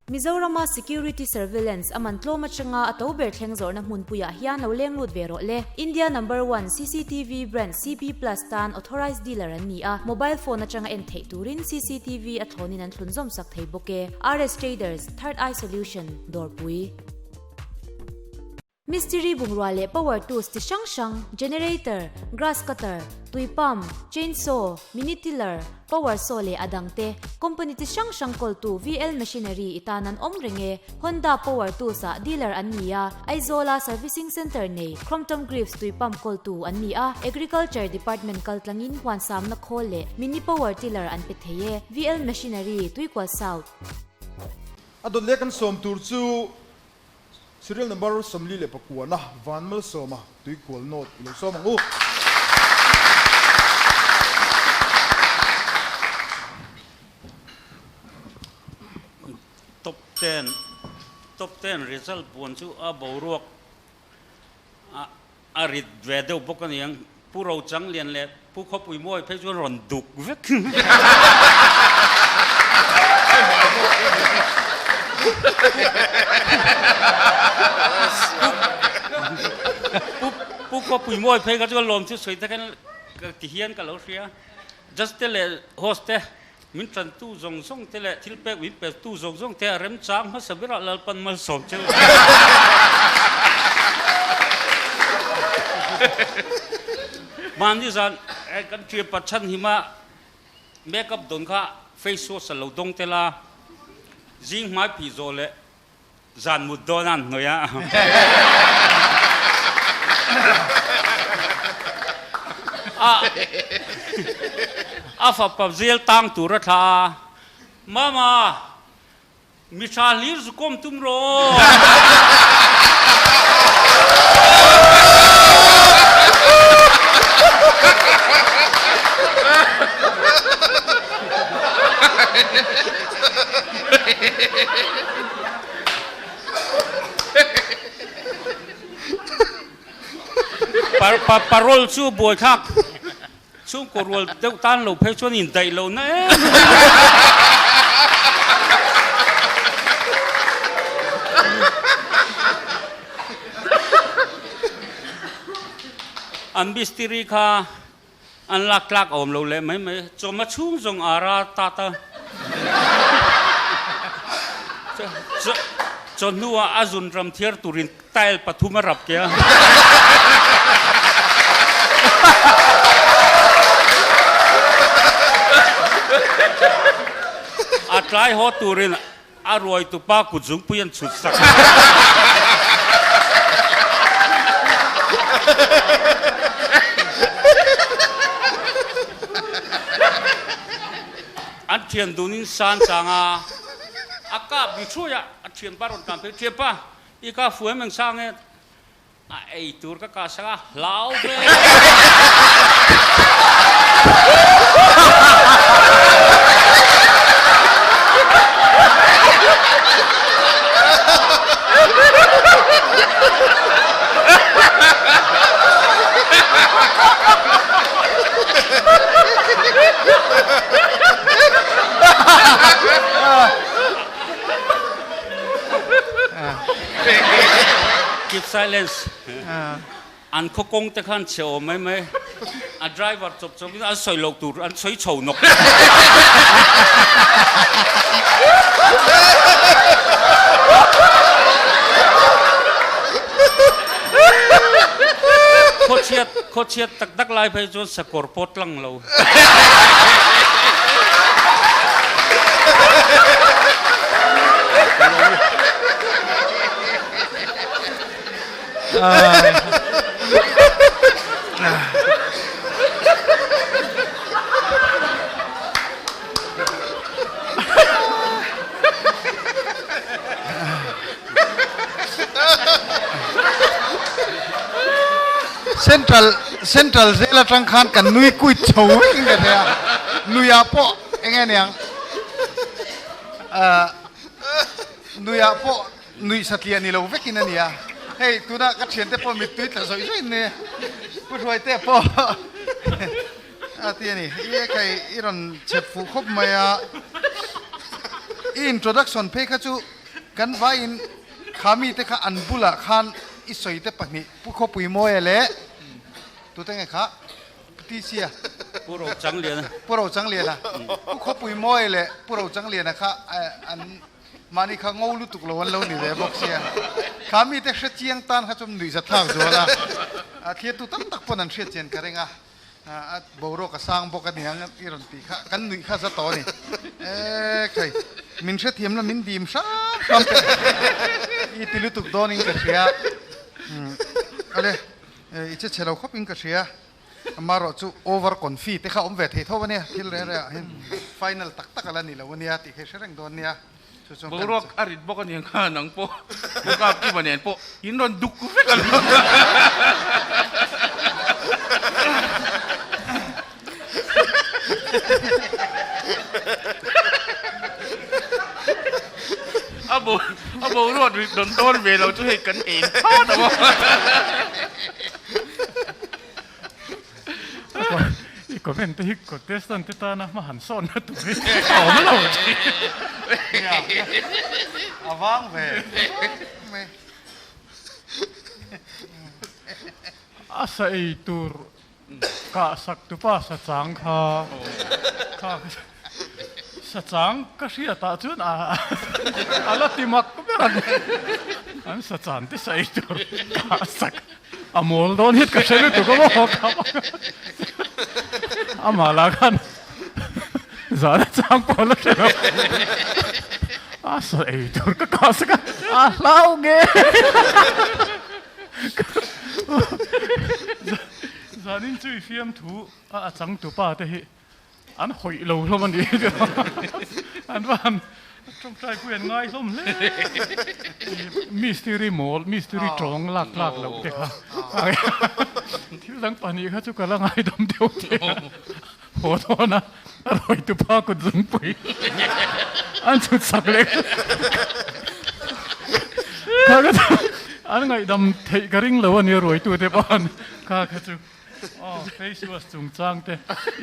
Mizorama Security Surveillance a man tlawm atanga a to ber thleng zawrhna hmunpuiah hian lo leng lut ve rawh le. India Number One cctv brand CP Plus tan authorized dealer an ni a, mobile phone atanga en theih turin cctv a thlawnin an thlun zawm sak thei bawk e. RS Traders, Third Eye Solution, Dawrpui. Mistiri bungrua leh power tools ti hrang hrang, generator, grass cutter, tui pump, chain saw, mini tiller, power saw leh a dang te, company ti hrang hrang kawltu VL Machinery i tan an awm reng e. Honda power tools ah dealer an ni a, Aizawl-a servicing centre nei Crompton Greaves tui pump kawltu an ni a, Agriculture department kaltlangin huansamna khawl leh mini power tiller an pe thei e. VL Machinery, Tuikual South. A dawt leh kan sawm tur chu Serial number 49 na Van Malsawma Tuikual North i lo sawm ang u. Top ten Top ten result puan chu a boruak a a rit ve deuh bawk a niang. Pu Rochang Lian leh Pu Khawpui Mawi phei chuan rawn duk vek. Pu Khawpui Mawi phei kha chuan lawm chu sawi takin ti hian ka lo hria. Judge te leh host te min tantu zawng zawng te leh thil pek min pe tu zawng zawng te a remchang hmasa berah Lalpan malsawm cheu a. Mahni zan kan ṭian pathan hima make up dawn kha face wash a lo dawng tel a, zing hmai phih zawh leh Zan mut dawn an hnawih a. A fapa zel tang tur a thla a, Mama, mi tha hlir zu kawm tum rawh. Parole chu buaithlak. Chhungkaw rual deuh tan lo phei chuan indaih loh na em An mistiri kha an lak tlak awm lo leh mai mai. Chawma chhung zawng ara tat a. Chawhnuah a zun ram thiar turin Tile pathum a rap ke a. A tlai haw turin a ruai tupa kut zungpui an chhut sak. An thian dunin san chang a, a kap bi thuai a, a thianpa rawn tlan phei, Thianpa, I ka fuai meng sang e, a ei tur ka kah sak a, hlau ve. Keep silence. An khaw kawng te khan chhe awm mai mai. A driver chawp chawp in an sawi loh tur an sawi chho nawk. Khawchhiat khawchhiat tak tak lai phei chuan sakawr pawh tlang lo. Central Central zel atang khan kan nui kuit chho vek in ka hria nuiah pawh eng nge niang ah nuiah pawh nuih satliah ni lo vekin a nia hei tuna ka thiante pawh mittui tla zawih zawih ni Pu Hruaite pawh a ti a ni i ekhei i rawn chhep fuh khawp mai a i introduction phei kha chu kan vaiin kha mite kha an bulah khan i sawi te pahnih Pu Khawpui Mawia leh tute nge kha Pu TC a Pu Rochangliana Pu Rochangliana Pu Khawpui Mawia leh Pu Rochangliana kha an mahni kha ngo lutuk lo an lo ni ve bawk sia kha mite hre chiang tan kha chuan nuihza thlak zual a a thliatu tam tak pawn an hriat chian ka ring a a boruak a sang bawk a niang i rawn tih kha kan nuih kha za tawh a ni e khai min hrethiam la min dim hram hram teh i ti lutuk dawnin ka hria ale i che chhe lo khawp in ka hria amarawh chu over confi te kha awm ve thei tho a nia thil reng reng ah hian final tak tak a la ni lo a nia tih kha i hre reng dawn nia. Boruak a rit bawk a nia kha nang pawh Pu Kapkima nen pawh in rawn duk vek a lo. A bo a boruak rit rawn dawn ve lo chu hei kan eng phat a maw. I comment te hi contestant te tana hma han sawn na tur hi a awm lo thin. A vang ve mai. A sa ei tur kah sak tupa sa chang kha kha sa chang ka hriat ah chuan a a la ti mak ber a ni. An sa chan te sa ei tur kah sak. A mawl dawn hian ka hre lutuk a maw ka Amah lah khan zan a chang pawh la hre lo. A saw ei tur ka kah sak a, a hlau nge. Zanin chu i fiamthu a a changtupa te hi An hawih lo hlawm a ni an va han tawngtai pui an ngai hlawm hle. Mistiri mawl, mistiri tawng lak tlak loh te kha thil dang pahnih kha chu ka la ngaidam deuh te a haw dawn a, a rawitu pa kut zungpui an chhut sak leh kha kha chu an ngaihdam theih ka ring lo a nia rawitu te pawh kha kha chu. Aw, face wash chungchang te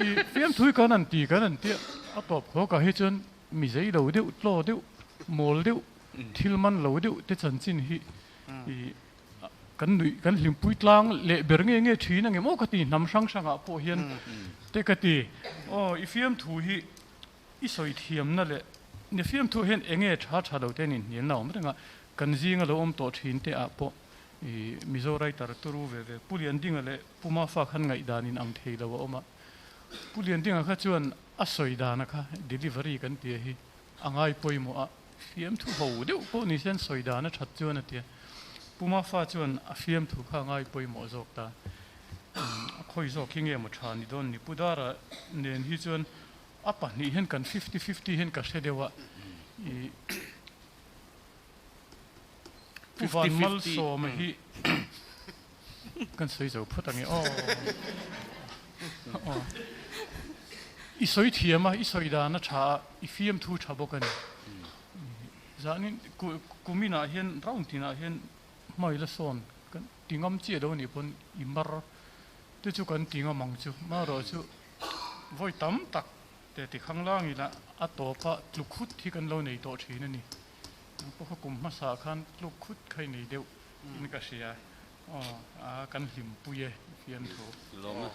i fiamthui kan han ti kan han tia a tawp khawkah hi chuan mi zei lo deuh, tlaw deuh, mawl deuh, thil man lo deuh te chanchin hi i kan nuih kan hlimpui tlang leh ber nge nge thin ang em aw ka ti hnam hrang hrangah pawh hian te ka ti. Aw, i fiamthu hi I sawi thiamna leh ni fiamthu hian eng nge tha tha lo te nin hnialna awm reng a, kan zinga lo awm tawh thin te ah pawh i Mizo writer turu ve ve Pu Liandinga leh Pu Mafa khan ngaihdan in ang thei lo a awm a, Pu Liandinga kha chuan a sawi dana kha delivery kan tia hi a ngai pawimawh a, fiamthu ho deuh pawh ni se an sawi dan a that chuan a tia, Pu Mafa chuan a fiamthu kha a ngai pawimawh zawk ta, a khawi zawk hi nge maw tha ni dawn ni Pu Dara nen hi chuan A pahnih hian kan fifty fifty hian ka hre deuh a, i Pu Van Malsawma hi kan sawi zo phawt ang e aw. Aw. I sawi thiam a, i sawi dan a tha a, i fiamthu tha bawk a ni. Zanin kuminah hian round tinah hian hmai la sawn kan ti ngam chiah lo anih pawn i mar te chu kan ti ngam ang chu. Marawh chu Vawi tam tak te ti khang lang ila a tawpa tluk khut hi kan lo nei tawh thin a ni. Nang pawh kha kum hmasa khan tluk khut kha i nei deuh in ka hria. Aw, a kan hlimpui e fiamthu. Lawm e.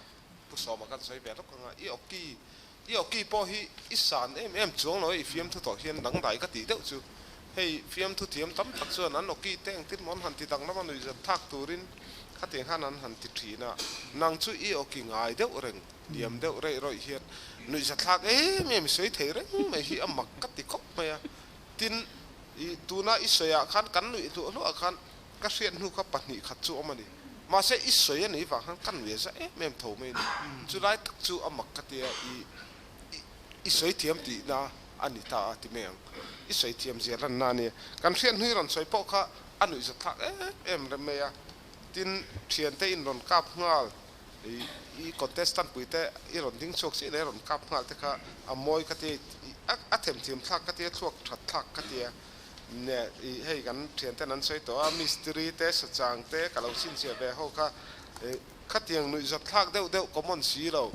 Pu Sawma kan sawi ve lawk ang a, i awki, i awki pawh hi i san em em chuang lo e, i fiamthu tawh hian dangdai ka tih deuh chu. Hei fiamthu thiam tam tak chuan an awki te engtin maw an han ti danglam a nuihzat thak turin khatiang khan an han ti thin a, nang chu i awki ngai deuh reng, liam deuh reih rawih hian nuihzat thlak em em i sawi thei reng mai hi a mak ka ti khawp mai a, tin i tuna i sawiah khan kan nuih hluah hluah khan ka hriat hnu kha 2 khat chu awm a ni, mahse i sawi a nih vang khan ka nuih za em em tho mai a ni, chulai tak chu a mak ka tia i i sawi thiam tihna a ni ta a ti mai ang. I sawi thiam zia lanna a ni. Kan hriat hnui rawn sawi pawh kha a nuihzat thlak em em rem mai a. Tin, thiante in rawn kap nghal, i contestant pui te i rawn ding chhuak chiah leh rawn kap nghal te kha a mawi ka tia, a themthiam thlak ka tia, thluak that thlak ka tia. I hei kan thianten an sawi tawh a, mistiri te, sachang te ka lo chhinchhiah ve ho kha khatiang nuihzat thlak deuh deuh common si lo.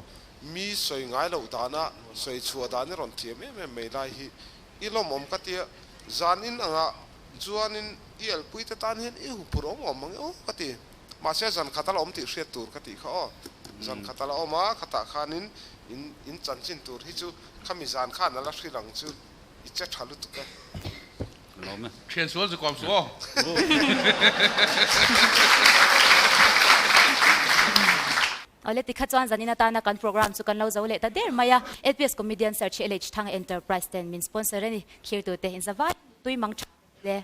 Mi sawi ngai loh dana sawi chhuah dan i rawn thiam em em mai lai hi i lawmawm ka tia, zan in angah chuanin i elpui te tan hian i huphurh awm awm ang e aw ka ti. Mahse zan khat a la awm tih hriat tur ka tih kha aw. Zan khat a la awm a, khatah khanin in in chanchin tur hi chu khami zan khan a la hrilh ang chu i che tha lutuk e. Lawm e. Thian sual chu kawm suh aw. Awle tikha chuan zanin atana kan program chu kan lo zo leh ta der mai a, LPS Comedian Search hi LH Thang Enterprise ten min sponsor a ni, thlirtute in zavai tui mang tha le.